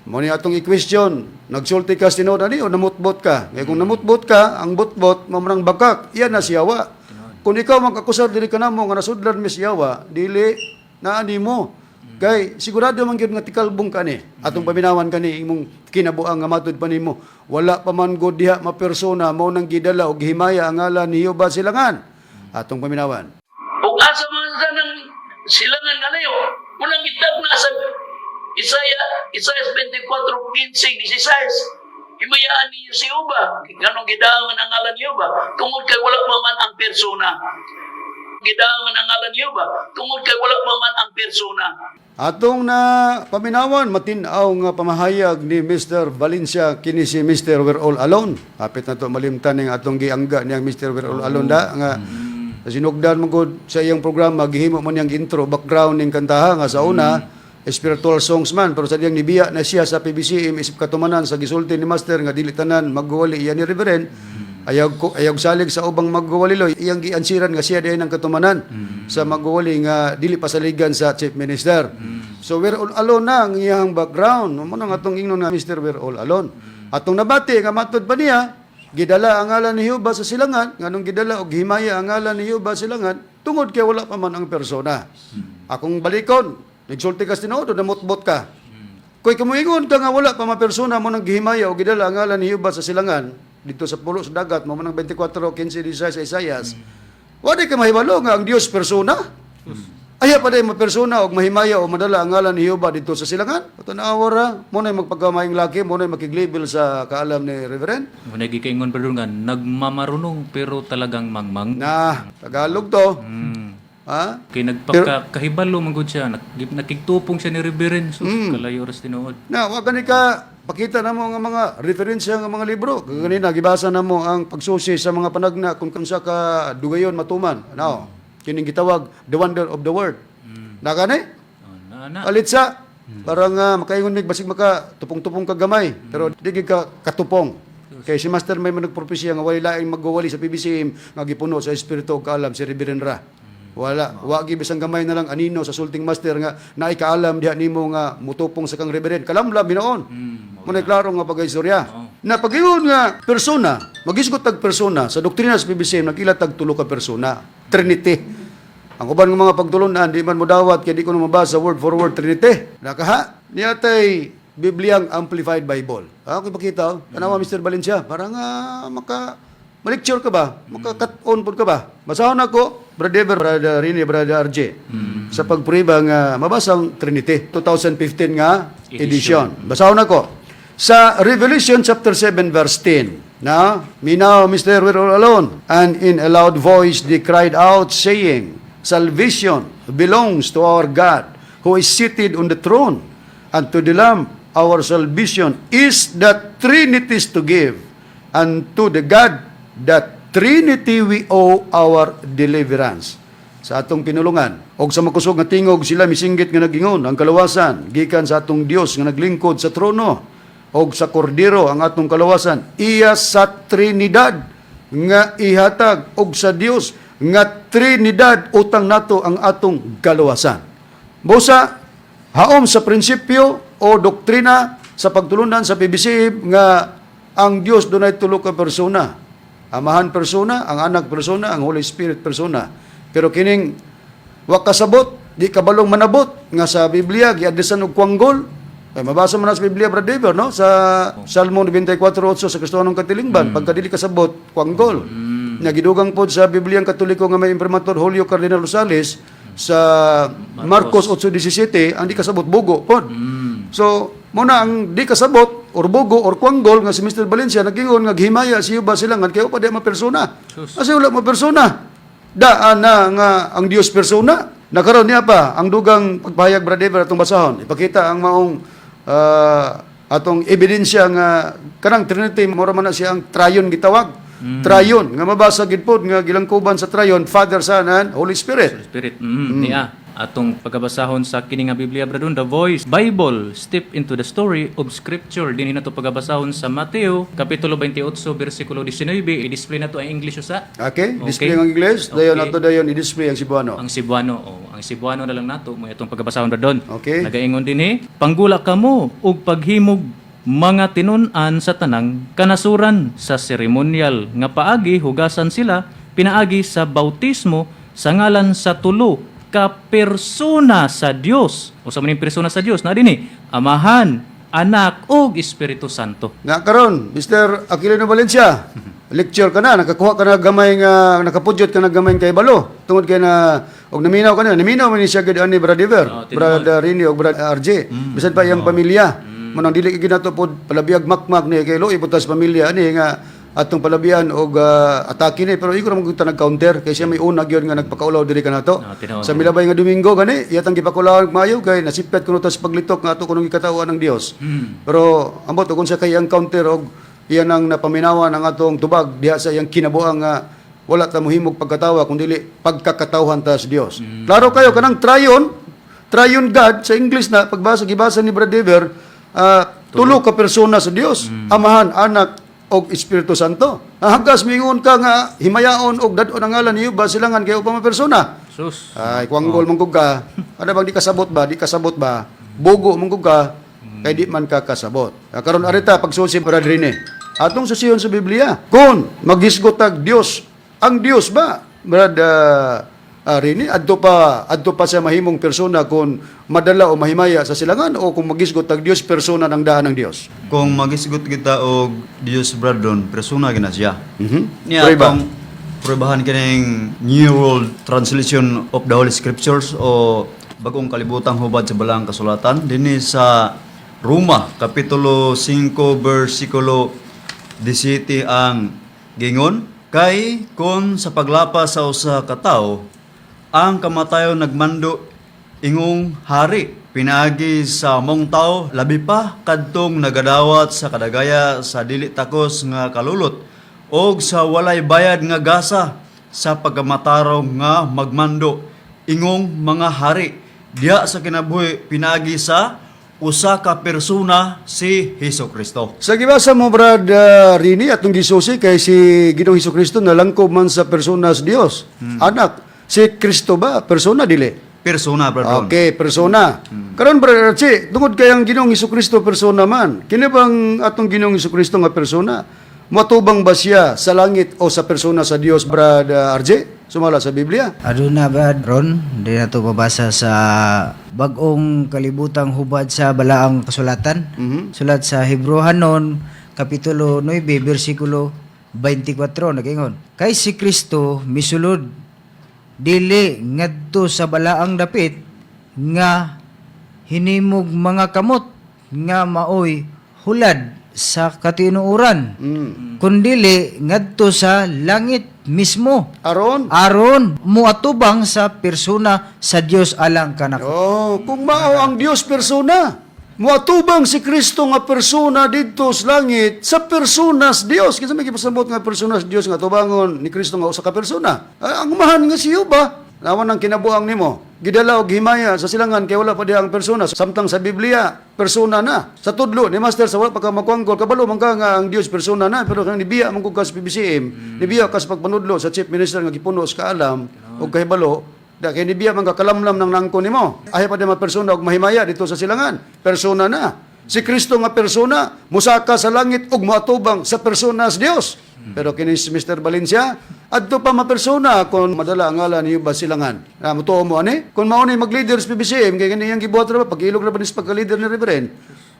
Mo ni atong i-question, nagsulti ka sa tinuod ani o namutbot ka? Kay kung namutbot ka, ang butbot mao man ang bakak, iyan na si Yawa. Kung ikaw magakusar dili kanamo nga nasudlan mi si Yawa, dili na ani mo. Kay sigurado man gyud nga tikalbong ka ni. Atong paminawan kani imong kinabuang nga matud pa nimo. Wala pa man gud diha mapersona mao nang gidala og gihimaya ang ngalan ni Jehova silangan. Atong paminawan. Ug asa man sa nang silangan nga layo, unang gitagna sa Isaiah 24, 15, 16. Himayaan ninyo si Uba. Nganong gidaman ang ngalan ni Uba? Tungod kay wala pa man ang persona. Gidangan ang ngalan niyo ba? Tungod kay wala pa man ang persona. Atong na paminawan matin-aw nga pamahayag ni Mr. Valencia kini si Mr. We're All Alone. Hapit na to malimtan ning atong giangga niyang Mr. We're All Alone da nga sinugdan man gud sa iyang programa, gihimo man niyang intro background ning kantaha nga sa una spiritual songs man, pero sa diyang nibiya na siya sa PBCM isip katumanan sa gisulti ni Master nga dili tanan magwali iya ni Reverend, ayaw ko ayaw salig sa ubang magwaliloy, iyang giansiran nga siya diay ng katumanan sa magwali nga dili pasaligan sa chief minister. So we're all alone na ang iyang background mo nang atong ingnon nga Mr. We're All Alone. Atong nabati nga matud pa niya gidala ang ngalan ni Jehova sa silangan, nganong gidala og himaya ang ngalan ni Jehova sa silangan? Tungod kay wala pa man ang persona. Akong balikon, nagsulti ka sa tinuod, namutbot ka. Koy kumuingon ka nga wala pa ma persona mo nang gihimaya o gidala ang ngalan ni Jehova sa silangan dito sa pulo sa dagat mo nang 24, 15, 16 sa Isaias. Wala ka mahibalo nga ang Dios persona. Ayaw pa day mapersona og mahimaya o madala ang ngalan ni Jehova dito sa silangan. Tanawa ra mo na magpagkamaayong laki, mo na makiglibel sa kaalam ni Reverend. Muna gikaingon, brother, nga nagmamarunong pero talagang mangmang. Na Tagalog to. Ha? Kay nagpakahibalo man gud siya, nakigtupong siya ni Reverend. Sus, kalayo ras tinuod. Na wa gani ka pakita na mo nga mga referensya nga mga libro. Kanina gibasa na mo ang pagsusi sa mga panagna kung kinsa ka dugayon matuman. Now, kining gitawag The Wonder of the World. Na gani? Oh, na na. Alit sa parang makaingon mig basig maka tupong-tupong ka gamay pero di gid ka katupong. Kay si Master may managpropesya nga walay laing magwawali sa PBCM nga gipuno sa espiritu ug kaalam si Reverend Ra. Wala, wa gi bisan gamay na lang anino sa sulting Master nga naay kaalam diha nimo nga mutupong sa kang Reverend. Kalamlam binoon. Mo na klaro nga pagaistorya. Na pag-ingon nga persona, magisgot tag persona sa doktrina sa PBCM, nagila tag tulo ka persona, Trinity. Ang uban ng mga pagtulunan, di man mo dawat, kaya di ko na mabasa word for word Trinity. Nakaha, niya tay Bibliang Amplified Bible. Ah, ako ipakita, oh. Tanawa, Mr. Valencia, parang maka, malecture ka ba? Maka-cut on po ka ba? Basahon ako, Brother Ever, Brother Rini, Brother RJ, sa pagpriba nga mabasa ang Trinity, 2015 nga edition. Basahon ako. Sa Revelation chapter 7 verse 10, na, Minaw, Mr. We're All Alone. And in a loud voice they cried out, saying, "Salvation belongs to our God, who is seated on the throne, and to the Lamb. Our salvation is the Trinity's to give, and to the God, that Trinity, we owe our deliverance." Sa atong pinulungan, og sa makusog nga tingog sila misinggit nga nagingon, "Ang kalawasan gikan sa atong Dios nga naglingkod sa trono og sa Kordero. Ang atong kalawasan iya sa Trinidad nga ihatag, og sa Dios nga Trinidad utang nato ang atong kalawasan." Busa haom sa prinsipyo o doktrina sa pagtulunan sa PBC nga ang Dios dunay tulo ka persona. Amahan persona, ang Anak persona, ang Holy Spirit persona. Pero kining wa kasabot, di kabalong manabot nga sa Biblia giadresan og kwanggol. Ay, mabasa mo na sa Biblia, Brother Dever, no? Sa Salmo 94:8 sa Kristohanong Katilingban, pagka dili kasabot, kwanggol. Nga gidugang pod sa Bibliang Katoliko nga may imprimatur Julio Cardinal Rosales sa Marcos 8:17, ang di kasabot bugo pod. So, muna ang di kasabot or bugo or kwanggol nga si Mr. Valencia nagingon nga gihimaya si Jehova silangan kay pa di ma persona. Sus. Asa wala ma persona? Daan na nga ang Dios persona. Nakaroon niya pa ang dugang pagpahayag, Brother Ever, atong basahon. Ipakita ang maong atong ebidensya nga kanang Trinity mura man na siya ang triune gitawag. Triune nga mabasa gid pod nga gilangkuban sa triune, Father, Son and Holy Spirit. Spirit. Niya. Atong pagabasahon sa kini nga Biblia, bradon, The Voice Bible, Step into the Story of Scripture. Dinhi nato pagabasahon sa Mateo kapitulo 28 bersikulo 19. I-display nato ang English usa. Okay, display ang English, dayon ato dayon i-display ang Cebuano. Ang Cebuano, oh, ang Cebuano na lang nato mo itong pagabasahon bradon. Okay. Nagaingon dinhi, "Panggula kamo og paghimog mga tinun-an sa tanang kanasuran. Sa seremonyal nga paagi hugasan sila pinaagi sa bautismo sa ngalan sa tulo ka persona sa Dios." Usa man ning persona sa Dios na dinhi, Amahan, Anak ug Espiritu Santo. Nga karon, Mr. Aquilino Valencia, lecture ka na, nakakuha ka na gamay nga nakapudyot ka na gamay kay balo. Tungod kay na og naminaw ka na, naminaw man ni siya gid ani Brother Dever, Oh, tinuod. Brother Rini og Brother RJ. Bisan pa iyang pamilya. Manang dili gid nato pod palabiyag makmak ni kay luoy putas pamilya ani nga Atong palabian og atake ni, pero igo ra man gud ta nag-counter kay siya may una gyud nga nagpakaulaw diri kanato. Ah, tinuod. Sa milabay nga Domingo gani, iyatang gipakulaw maayo kay nasipyat kuno ta sa paglitok nga ato kunong gikatawa ng Dios. Pero ambot og unsa kay ang counter og iyan ang napaminawan ang atong tubag diha sa iyang kinabuang nga wala ta mohimog pagkatawa kun dili pagkakatawhan ta sa Dios. Klaro kayo kanang triune, triune God sa English na pagbasa gibasa ni Brad Dever, tulo ka persona sa Dios, Amahan, Anak og Espiritu Santo. Ah, hanggas mingon ka nga himayaon og dad-on ang ngalan niyo ba silangan kay upa persona. Sus. Ay, kwanggol man gud ka. Ano bang di kasabot ba? Di kasabot ba? Bugo man gud ka. Kay di man ka kasabot. Ah, karon arita pagsusi, Brad Rene. Atong susiyon sa Biblia. Kung maghisgot tag Dios, ang Dios ba, Brad Rene, adto pa siya mahimong persona kung madala o mahimaya sa silangan o kung magisgot tag Dios, persona ng daan ng Dios? Kung magisgot kita og Dios, Brad Ron, persona gina siya. Niya Prueba. atong pruebahan kining New World Translation of the Holy Scriptures o Bagong Kalibutang Hubad sa Balaang Kasulatan dinhi sa Roma kapitulo 5 bersikulo 17. Ang gingon, "Kay kon sa paglapas sa usa ka tawo ang kamatayon nagmando ingong hari pinaagi sa mong tao, labi pa kadtong nagadawat sa kadagaya sa dili takos nga kalulot og sa walay bayad nga gasa sa pagkamatarong nga magmando ingong mga hari diha sa kinabuhi pinaagi sa usa ka persona, si Hesus Kristo." Sa gibasa mo, Brad Rini, atong gisusi kay si Ginoong Hesus Kristo nalangkob man sa persona sa Dios. Anak, si Kristo ba persona dili? Persona, Brad Ron. Okay, persona. Karon, Brad Archie, tungod kay ang Ginoong Hesus Kristo persona man, kini bang atong Ginoong Hesus Kristo nga persona? Matubang ba siya sa langit o sa persona sa Dios, Brad RJ? Sumala sa Biblia. Aduna, Brad Ron, di na to mabasa sa Bagong Kalibutang Hubad sa Balaang Kasulatan. Sulat sa Hebreohanon, Kapitulo 9, versikulo 24, nagingon, "Kay si Kristo misulod dili ngadto sa balaang dapit nga hinimog mga kamot nga maoy hulad sa katinuoran, kundili ngadto sa langit mismo Aron? Aron muatubang sa persona sa Dios alang kanako." Oh, kung mao ang Dios persona, muatubang si Kristo nga persona didto sa langit sa persona sa Dios. Kinsa may gipasabot nga persona sa Dios nga tubangon ni Kristo nga usa ka persona? Ah, ang umahan nga siyo ba? Nawan ang kinabuang nimo. Gidala og himaya sa silangan kay wala pa diha ang persona. Samtang sa Biblia, persona na. Sa tudlo ni Master sa wala pa ka makuanggol, kabalo man ka nga ang Dios persona na, pero kang nibiya man gud ka sa PBCM, nibiya ka sa pagpanudlo sa chief minister nga gipuno sa kaalam og kahibalo. Da kay nibiya man ka kalamlam ng nangko nimo. Ayaw pa di persona og mahimaya dito sa silangan. Persona na. Si Kristo nga persona musaka sa langit ug moatubang sa persona sa Dios. Pero kini si Mr. Valencia, adto pa mapersona kung madala ang ngalan niyo ba silangan. Na mutuo mo ani? Kung mao ni mag-leader sa PBCM kay kani iyang gibuhat ra ba pag-ilog ra ba ni sa pagka-leader ni Reverend.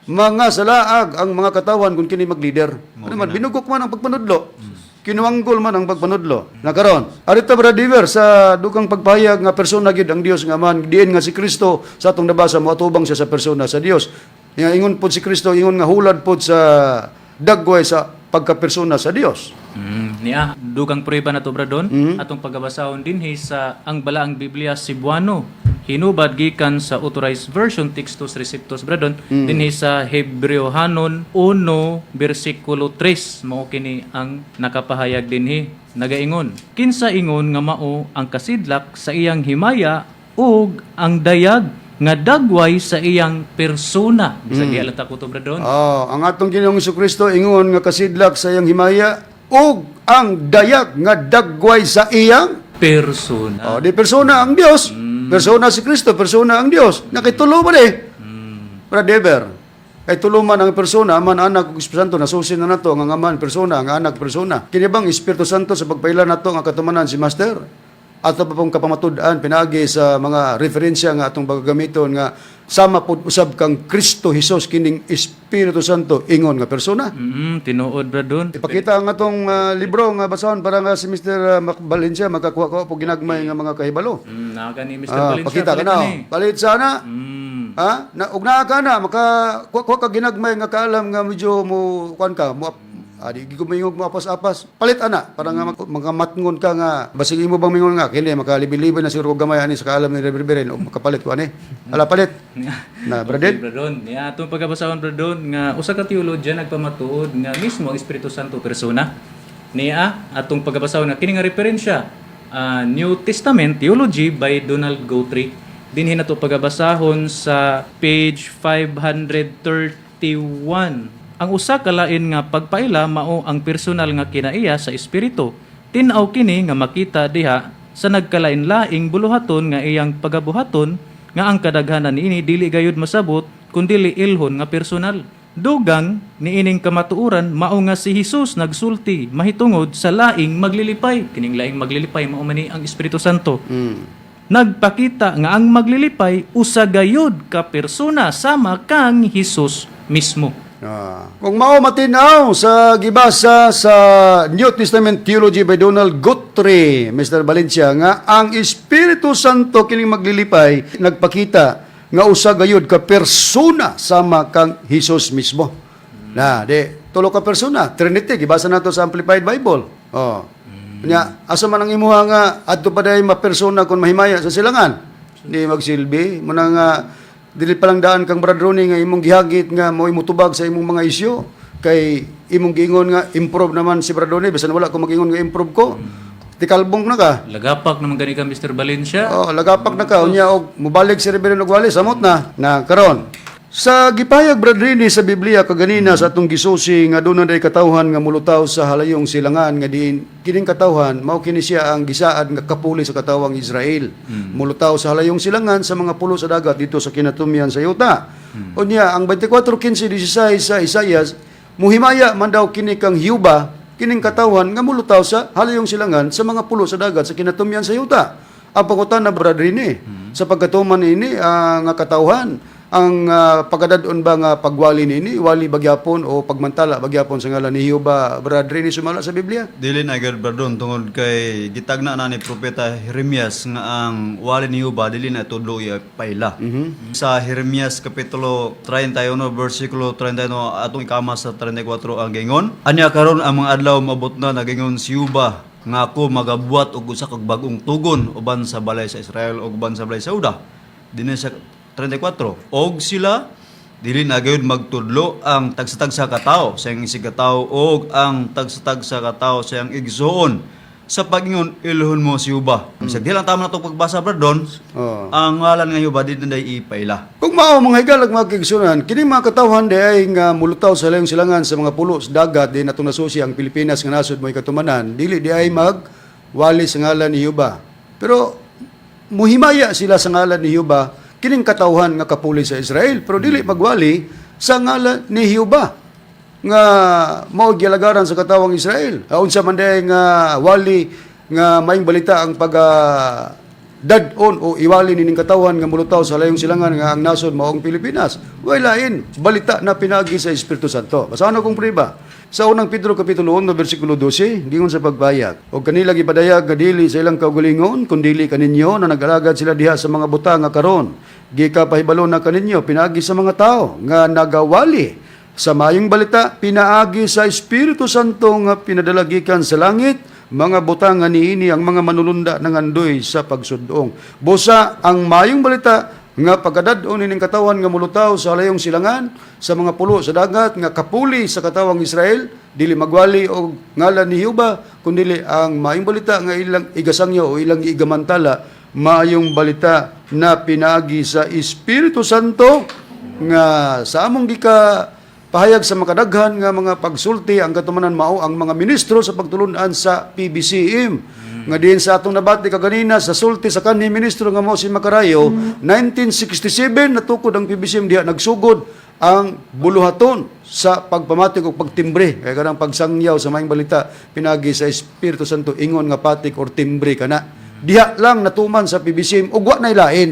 Mga salaag ang mga katawan kung kini mag-leader. Ano man binugok man ang pagpanudlo. Kinuanggol man ang pagpanudlo. Nakaron, arita, Brad Diver, sa dugang pagpahayag nga persona gyud ang Dios nga man diin nga si Kristo sa atong nabasa moatubang siya sa persona sa Dios. Nga ingon pod si Kristo, ingon nga hulad pod sa dagway sa pagkapersona sa Dios. Niya, dugang prueba na to, Bradon. Atong pagabasahon dinhi sa Ang Balaang Biblia Cebuano. Hinubad gikan sa Authorized Version Textus Receptus, Bradon, dinhi sa Hebreohanon 1 bersikulo 3 mao kini ang nakapahayag dinhi. Nagaingon, "Kinsa ingon nga mao ang kasidlak sa iyang himaya ug ang dayag nga dagway sa iyang persona." Bisag mm. ta ko to, Bradon. Oh, ang atong Ginoong Kristo ingon nga kasidlak sa iyang himaya ug ang dayag nga dagway sa iyang Persona. Oh, di persona ang Dios. Persona si Kristo, persona ang Dios. Nakitulo ba di? Brad Ever. Kay tulo man ang persona, Aman, Anak, ug Espiritu Santo, nasusi na nato ang Amahan persona, ang Anak persona. Kini bang Espiritu Santo sa pagpaila nato nga katumanan si Master? Ato pa pong kapamatud-an pinaagi sa mga referensya nga atong pagagamiton nga sama pod usab kang Kristo Hesus kining Espiritu Santo ingon nga persona. Tinuod, Bradon. Ipakita ang atong libro nga basahon para nga si Mr. Mac Valencia makakuha ko po ginagmay nga mga kahibalo. Naa ka ni Mr. Ah, Valencia. pakita ka palit na. ni. Oh. Palit sana. Ha? Na ug naa ka na maka kuha, kuha ka ginagmay nga kaalam nga medyo mo kuan ka mo Di ko moingon mo apas-apas. Palit ana para nga mga matngon ka nga basig imo bang mingon nga kini makalibi-libi na siguro ko gamay ani sa kaalam ni Reverend o makapalit ko ani. Ala, palit. Na, brother. Okay, Bradon. Ya, atong pagkabasahon, Bradon, nga usa ka theologian nagpamatuod nga mismo ang Espiritu Santo persona. Niya atong pagkabasahon nga kini nga referensya, New Testament Theology by Donald Guthrie. Dinhi nato pagabasahon sa page 531. Ang usa ka lain nga pagpaila mao ang personal nga kinaiya sa Espiritu. Tin-aw kini nga makita diha sa nagkalain-laing buluhaton nga iyang pagabuhaton nga ang kadaghanan niini dili gayud masabot kun dili ilhon nga personal. Dugang niining kamatuoran mao nga si Hesus nagsulti mahitungod sa laing maglilipay. Kining laing maglilipay mao man ni ang Espiritu Santo. Nagpakita nga ang maglilipay usa gayud ka persona sama kang Hesus mismo. Kung mao matinaw sa gibasa sa New Testament Theology by Donald Guthrie, Mr. Valencia, nga ang Espiritu Santo kining maglilipay nagpakita nga usa gayud ka persona sama kang Hesus mismo. Na, di tulo ka persona, Trinity, gibasa nato sa Amplified Bible. Oh. Nya, asa man ang imuha nga adto pa day mapersona kon mahimaya sa silangan? Di magsilbi mo na nga dili pa lang daan kang Brad Ronnie nga imong gihagit nga mo'y mutubag sa imong mga isyu kay imong giingon nga improve naman si Brad Ronnie, bisan wala ko magingon nga improve ko. Tikalbong na ka. Lagapak naman gani ka, Mr. Valencia. Oh, lagapak na ka unya og mobalik si Reverend og wali, samot na. Na karon. Sa gipayag, Brad Rini, sa Biblia kaganina sa atong gisusi nga doon na day katawhan nga mulutaw sa halayong silangan nga diin kining katawhan mao kini siya ang gisaad nga kapuli sa katawang Israel. Mulutaw sa halayong silangan sa mga pulo sa dagat dito sa kinatumyan sa yuta. Unya ang 24:15 16 sa Isaias, muhimaya man daw kini kang Hiuba kining katawhan nga mulutaw sa halayong silangan sa mga pulo sa dagat sa kinatumyan sa yuta. Ang pangutana, Brad Rini, sa pagkatuman ini nga katawhan, ang pagkadadon ba nga pagwali niini, wali bagyapon o pagmantala bagyapon sa ngalan ni Jehova, Brad Rini, sumala sa Biblia? Dili na gud, Bradon, tungod kay gitagna na ni Propeta Jeremias nga ang wali ni Jehova dili na tudlo iya paila. Sa Jeremias kapitulo 31 bersikulo 31 atong ikama sa 34 ang gingon. Anya karon ang mga adlaw maabot na, nagingon si Jehova, nga ako magabuhat og usa ka bag-ong tugon uban sa balay sa Israel ug uban sa balay sa Juda. Dinhi sa 34. Og sila dili na gayud magtudlo ang tagsa-tagsa ka tawo sa iyang isigkatawo og ang tagsa-tagsa ka tawo sa iyang igsoon sa pag-ingon, "Ilhon mo si Jehova." Bisag di lang tama na itong pagbasa, Bradon, ang ngalan nga Jehova di na ipaila. Kung mao, mga higalag, mga kaigsunan, kini mga katawhan di ay nga mulutaw sa layong silangan sa mga pulo sa dagat di natong nasusi ang Pilipinas nga nasod mo'y katumanan, dili di ay magwali sa ngalan ni Jehova. Pero muhimaya sila sa ngalan ni Jehova kining katawhan nga kapuli sa Israel, pero dili magwali sa ngalan ni Jehova nga mao gilagaran sa katawang Israel. Unsa man diay nga wali nga maayong balita ang pag dad-on o iwali nining katawan nga mulutaw sa layong silangan nga ang nasod maong Pilipinas? Way lain balita na pinagi sa Espiritu Santo. Basahon akong priba. Sa Unang Pedro kapitulo 1 bersikulo 12, gingon sa pagbayag, "Og kanila gipadayag nga dili sa ilang kaugalingon kundili kaninyo na nag-alagad sila diha sa mga butang nga karon gikapahibalo na kaninyo pinaagi sa mga tawo nga nagawali sa maayong balita pinaagi sa Espiritu Santo nga pinadala gikan sa langit, mga butang nga niini ang mga manulunda nangandoy sa pagsudong." Busa ang maayong balita nga pagkadad-on ining katawan nga mulutaw sa layong silangan sa mga pulo sa dagat nga kapuli sa katawang Israel dili magwali og ngalan ni Jehova, kundili ang maayong balita nga ilang igasangyo o ilang igamantala, maayong balita na pinaagi sa Espiritu Santo nga sa among gika pahayag sa makadaghan nga mga pagsulti, ang katumanan mao ang mga ministro sa pagtulunan sa PBCM. Nga diin sa atong nabati kaganina sa sulti sa kanhi ministro nga mao si Macarayo, 1967 natukod ang PBCM, diha nagsugod ang buluhaton sa pagpamatik o pagtimbre kay kanang pagsangyaw sa maayong balita pinagi sa Espiritu Santo, ingon nga patik or timbre kana, diha lang natuman sa PBCM ug wa nay lain.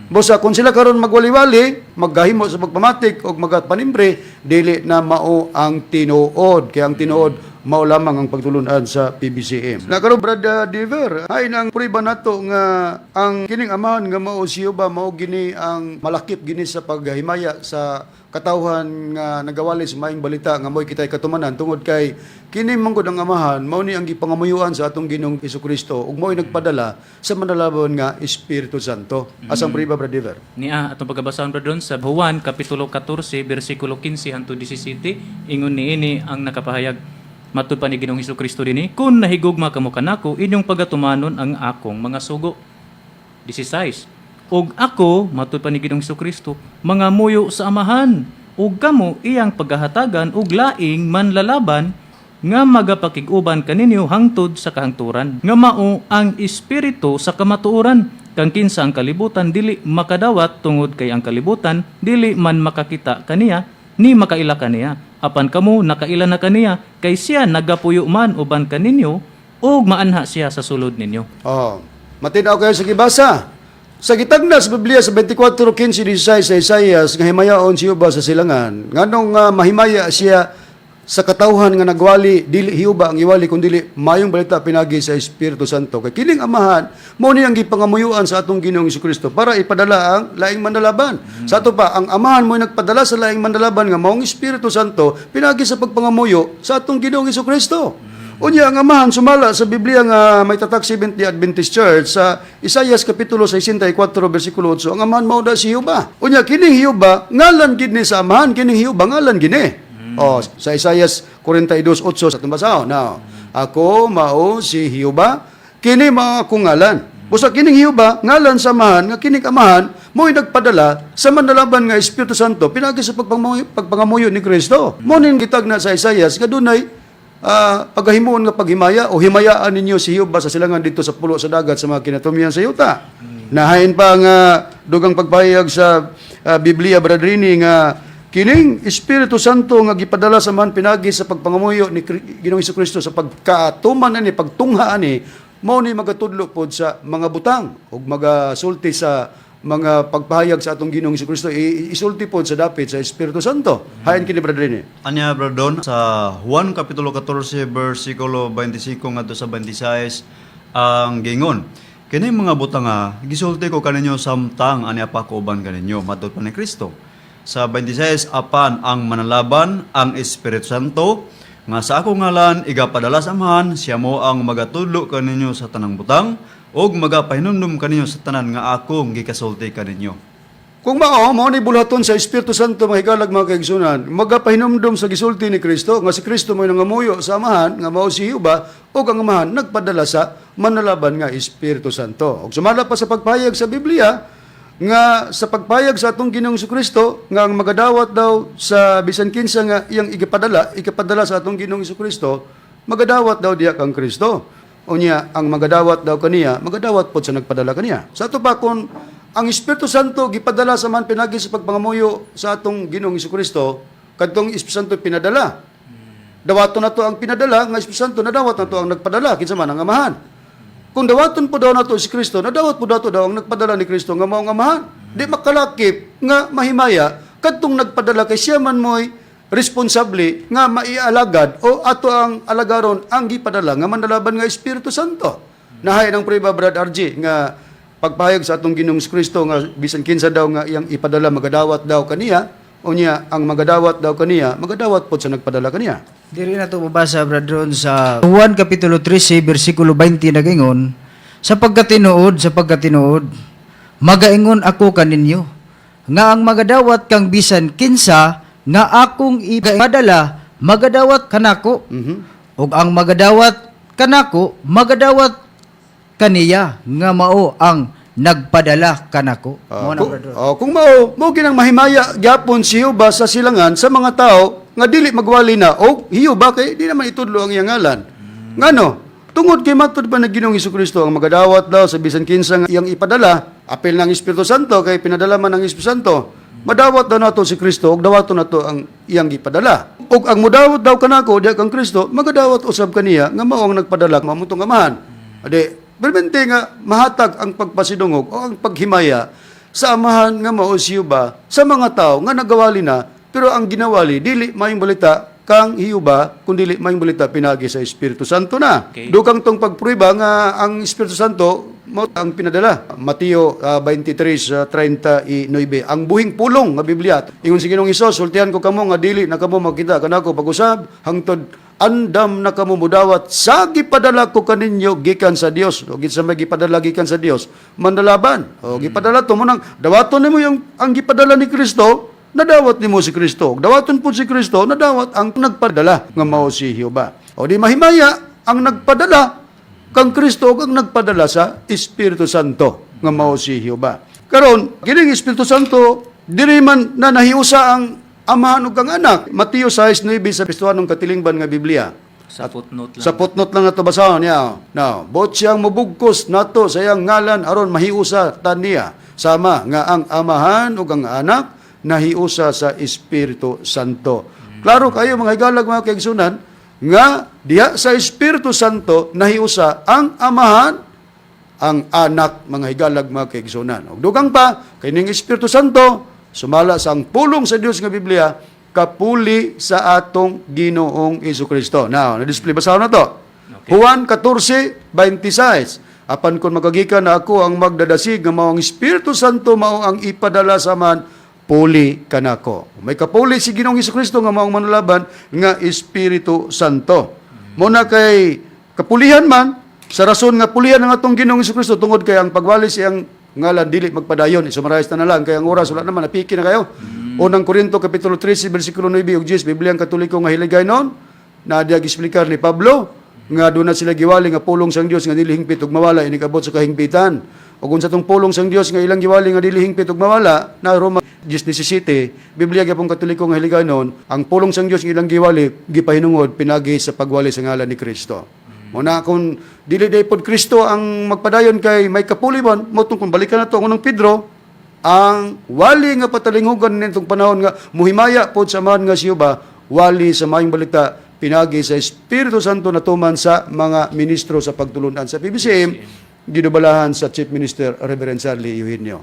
Busa kung sila karon magwali-wali maggahimo sa pagpamatik og magapanimbre, dili na mao ang tinuod, kay ang tinuod mao lamang ang pagtulunan sa PBCM. Na karon, Brad Diver, ay nang prueba nato nga ang kining Amahan nga mao si Jehova mao gini ang malakip gini sa paghimaya sa katawhan nga nagawali sa Maayong Balita nga mo'y kitay katumanan, tungod kay kini manggod ang Amahan mao ni ang gipangamuyuan sa atong Ginoong Kristo ug mao'y nagpadala sa manalabon nga Espiritu Santo. Asang prueba, Brad Diver? Niya atong pagabasahon, Brad Ron, sa Juan kapitulo 14 bersikulo 15 hangtod 17, ingon niini ang nakapahayag. Matud pa ni Ginoong Kristo dinhi, "Kun nahigugma kamo kanako, inyong pagatumanon ang akong mga sugo." 16. "Ug ako," matud pa ni Ginoong Kristo, "mangamuyo sa Amahan, ug kamo iyang paghahatagan og laing manlalaban nga magapakig-uban kaninyo hangtod sa kahangturan, nga mao ang Espiritu sa kamatuoran, kang kinsa ang kalibutan dili makadawat tungod kay ang kalibutan dili man makakita kaniya ni makaila kaniya. Apan kamo nakaila na kaniya, kay siya nagapuyo man uban kaninyo ug maanha siya sa sulod ninyo." Oh, matinaw kayo sa gibasa. Sa gitagna sa Biblia sa 24:15 16 sa Isaias nga himayaon si Jehova sa silangan. Nganong nga mahimaya siya sa katawhan nga nagwali, dili Jehova ang iwali kun dili Maayong Balita pinagi sa Espiritu Santo. Kay kining Amahan mao ni ang gipangamuyuan sa atong Ginoong Kristo para ipadala ang laing manlalaban. Sa ato pa, ang Amahan mo nagpadala sa laing manlalaban nga maong Espiritu Santo pinagi sa pagpangamuyo sa atong Ginoong Kristo. Unya ang Amahan, sumala sa Biblia nga may tatak Seventh-day Adventist Church, sa Isaias kapitulo 64 bersikulo 8, ang Amahan mao da si Jehova. Unya kining Jehova ngalan gid ni sa Amahan, kining Jehova ngalan gini. Oh, sa Isaias 42:8 sa atong basahon. Now, "Ako mao si Jehova, kini mao akong ngalan." Busa kining Jehova ngalan sa Amahan, nga kining Amahan mo'y nagpadala sa manlalaban nga Espiritu Santo pinagi sa pagpangamuyo ni Kristo. Mo ning gitagna sa Isaias nga dunay paghahimuon nga paghimaya o himayaan ninyo si Jehova sa silangan dito sa pulo sa dagat sa mga kinatumyan sa yuta. Nahain pa nga dugang pagpahayag sa Biblia, Brad Rini, nga kining Espiritu Santo nga gipadala sa man pinagi sa pagpangamuyo ni Ginoong Kristo sa pagkatuman ani, pagtungha ani, mao ni magatudlo pod sa mga butang ug magasulti sa mga pagpahayag sa atong Ginoong Kristo, isulti pod sa dapit sa Espiritu Santo. Hain kini, Brad Rini. Anya, Brad Don, sa Juan Kapitulo 14 versikulo 25 ngadto sa 26, ang gingon, "Kini mga butanga gisulti ko kaninyo samtang ania pa ko uban kaninyo," matud pa ni Kristo. Sa 26, "Apan ang Manalaban, ang Espiritu Santo, nga sa akong ngalan igapadala sa Amahan, siya mo ang magatudlo kaninyo sa tanang butang ug magapahinumdum kaninyo sa tanan nga akong gikasulti kaninyo." Kung mao, mao ni bulhaton sa Espiritu Santo, mga higalag, mga kaigsunan, magapahinumdum sa gisulti ni Kristo, nga si Kristo mo'y nangamuyo sa Amahan, nga mao si Jehova, ug ang Amahan nagpadala sa manalaban nga Espiritu Santo. Ug sumala pa sa pagpahayag sa Biblia, nga sa pagpayag sa atong Ginoong Kristo nga ang magadawat daw sa bisan kinsa nga iyang igipadala, ikapadala sa atong Ginoong Kristo, magadawat daw diya kang Kristo. Unya, ang magadawat daw kaniya, magadawat pod sa nagpadala kaniya. Sa ato pa, kung ang Espiritu Santo gipadala sa man pinagi sa pagpangamuyo sa atong Ginoong Kristo, kadtong Espiritu Santo pinadala. Dawaton na to ang pinadala nga Espiritu Santo, nadawat na to ang nagpadala, kinsa man ang Amahan. Kung dawaton po daw nato si Kristo, nadawat po dato daw ang nagpadala ni Kristo nga mao ang Amahan. Di makalakip nga mahimaya kadtong nagpadala kay siya man mo'y responsable nga maialagad o ato ang alagaron ang gipadala nga manlalaban nga Espiritu Santo. Nahay ng prueba, Brad RG, nga pagpahayag sa atong Ginoong Kristo nga bisan kinsa daw nga iyang ipadala magadawat daw kaniya, unya ang magadawat daw kaniya magadawat pod sa nagpadala kaniya. Diri na to mabasa, Brad Ron, sa Juan Kapitulo 13 versikulo 20, nagaingon, "Sapagkat tinuod, sapagkat tinuod, magaingon ako kaninyo nga ang magadawat kang bisan kinsa nga akong ipadala magadawat kanako, ug ang magadawat kanako magadawat kaniya nga mao ang nagpadala kanako." Mao na, kung, Brad Ron. Oh, kung mao, mao ginang mahimaya gyapon si Jehova sa silangan sa mga tao nga dili magwali na og Jehova kay di naman itudlo ang iyang ngalan. Ngano? Tungod kay matud pa ng Ginoong Kristo, ang magadawat daw sa bisan kinsa nga iyang ipadala, apil ng Espiritu Santo kay pinadala man ng Espiritu Santo, madawat daw nato si Kristo ug dawaton nato ang iyang gipadala. Ug ang modawat daw kanako diha kang Kristo, magadawat usab kaniya nga mao ang nagpadala mao tong Amahan. Ade, permente nga mahatag ang pagpasidungog o ang paghimaya. sa Amahan nga mao si Jehova sa mga tao nga nagawali na, pero ang ginawali dili maayong balita kang Jehova kun dili maayong balita pinagi sa Espiritu Santo na. Okay. Dugang tong pagprueba nga ang Espiritu Santo mao ang pinadala. Mateo 23:39, ang buhing pulong nga Biblia. Ingon si Ginoong Hesus, "Sultihan ko kamo nga dili na kamo makita kanako pag-usab hangtod andam na kamo mudawat sa gipadala ko kaninyo gikan sa Dios." O sa may gipadala gikan sa Dios, manlalaban. O gipadala to mo nang dawaton nimo yung ang gipadala ni Kristo, nadawat nimo si Kristo. Dawaton po si Kristo, nadawat ang nagpadala nga mao si Jehova. O di mahimaya ang nagpadala kang Kristo ug ang nagpadala sa Espiritu Santo nga mao si Jehova. Karon, kining Espiritu Santo diri man na nahiusa ang Amahan ug ang Anak. Mateo 6:9 sa Kristohanong katilingban nga Biblia. Sa footnote lang. Sa footnote lang nato basahon niya. Now, bot siyang mubugkos nato sa iyang ngalan aron mahiusa ta niya. Sama nga ang Amahan ug ang Anak nahiusa sa Espiritu Santo. Klaro kayo, mga higalag, mga kaigsunan, nga diha sa Espiritu Santo nahiusa ang Amahan, ang Anak, mga higalag, mga kaigsunan. Ug dugang pa, kining Espiritu Santo sumala sa ang pulong sa Dios nga Biblia, kapuli sa atong Ginoong Kristo. Now, na-display, basahon na to. Juan 14:26. "Apan kung magagikan na ako ang magdadasig nga mao ang Espiritu Santo, mao ang ipadala sa Amahan, puli kanako." May kapuli si Ginoong Kristo nga mao ang manulaban nga Espiritu Santo. Mo na kay kapulihan man sa rason nga pulihan ang atong Ginoong Kristo tungod kay ang pagwali siyang ngalan dili magpadayon. I-summarize na, na lang kay ang oras wala naman, napiki na kayo. Unang Korinto kapitulo 13 bersikulo 9 ug 10, Biblia ang Katoliko nga hiligay noon na diya giexplikar ni Pablo nga doon na sila giwali nga pulong sang Dios nga dili hingpit ug mawala inikabot sa kahingpitan. Ug unsa tong pulong sang Dios nga ilang giwali nga dili hingpit ug mawala na Roma 10:17, Biblia gyapon Katoliko nga hiligay noon, ang pulong sang Dios nga ilang giwali gipahinungod pinagi sa pagwali sa ngalan ni Kristo. Mo na kung dili day pod Kristo ang magpadayon kay may kapuliban mo kung balikan na to ang Unang Pedro, ang wali nga patalinghugan nitong panahon nga muhimaya pod sa Amahan nga si Jehova, wali sa maayong balita pinagi sa Espiritu Santo natuman sa mga ministro sa pagtulunan sa PBCM, ginubalahan sa Chief Minister Reverend Charlie Eugenio.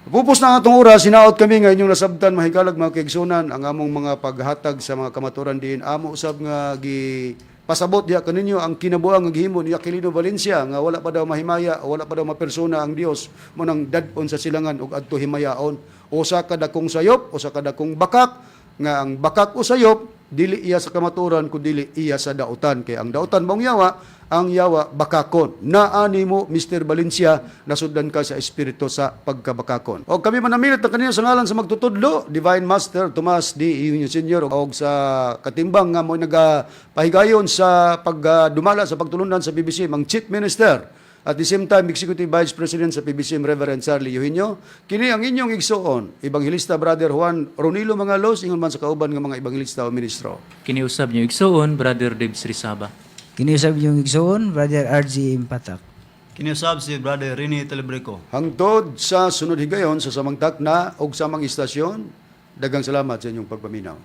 Pupos na ang atong oras, hinaot kami nga inyong nasabtan, mahikalag, mga kaigsunan, ang among mga paghatag sa mga kamaturan diin. Amo usab nga gi pasabot diha kaninyo ang kinabuang nga gihimo ni Aquilino Valencia nga wala pa daw mahimaya o wala pa daw mapersona ang Dios mo nang dad-on sa silangan ug adto himayaon. Usa ka dakong sayop, usa ka dakong bakak, nga ang bakak o sayop dili iya sa kamaturan kun dili iya sa dautan, kay ang dautan maong yawa, ang yawa bakakon. Naani mo, Mr. Valencia, nasudlan ka sa espiritu sa pagkabakakon. O kami manamilit ang kanino sa ngalan sa magtutudlo, Divine Master Tomas D. Eugenio Sr., og sa katimbang nga mo nagapahigayon sa pagdumala sa pagtulunan sa PBC, mang Chief Minister at the same time, Executive Vice President sa PBCM, Reverend Charlie Eugenio. Kini ang inyong igsoon, Evangelista Brother Juan Ronilo Mangalos, ingon man sa kauban nga mga evangelista o ministro. Kiniusab niyo igsoon, Brother Dave Rizaba. Kiniusab yung igsoon, Brother RG Impatak. Kiniusab si Brother Rini Telebrico. Hangtod sa sunod higayon sa samang takna og samang istasyon, daghang salamat sa inyong pagpaminaw.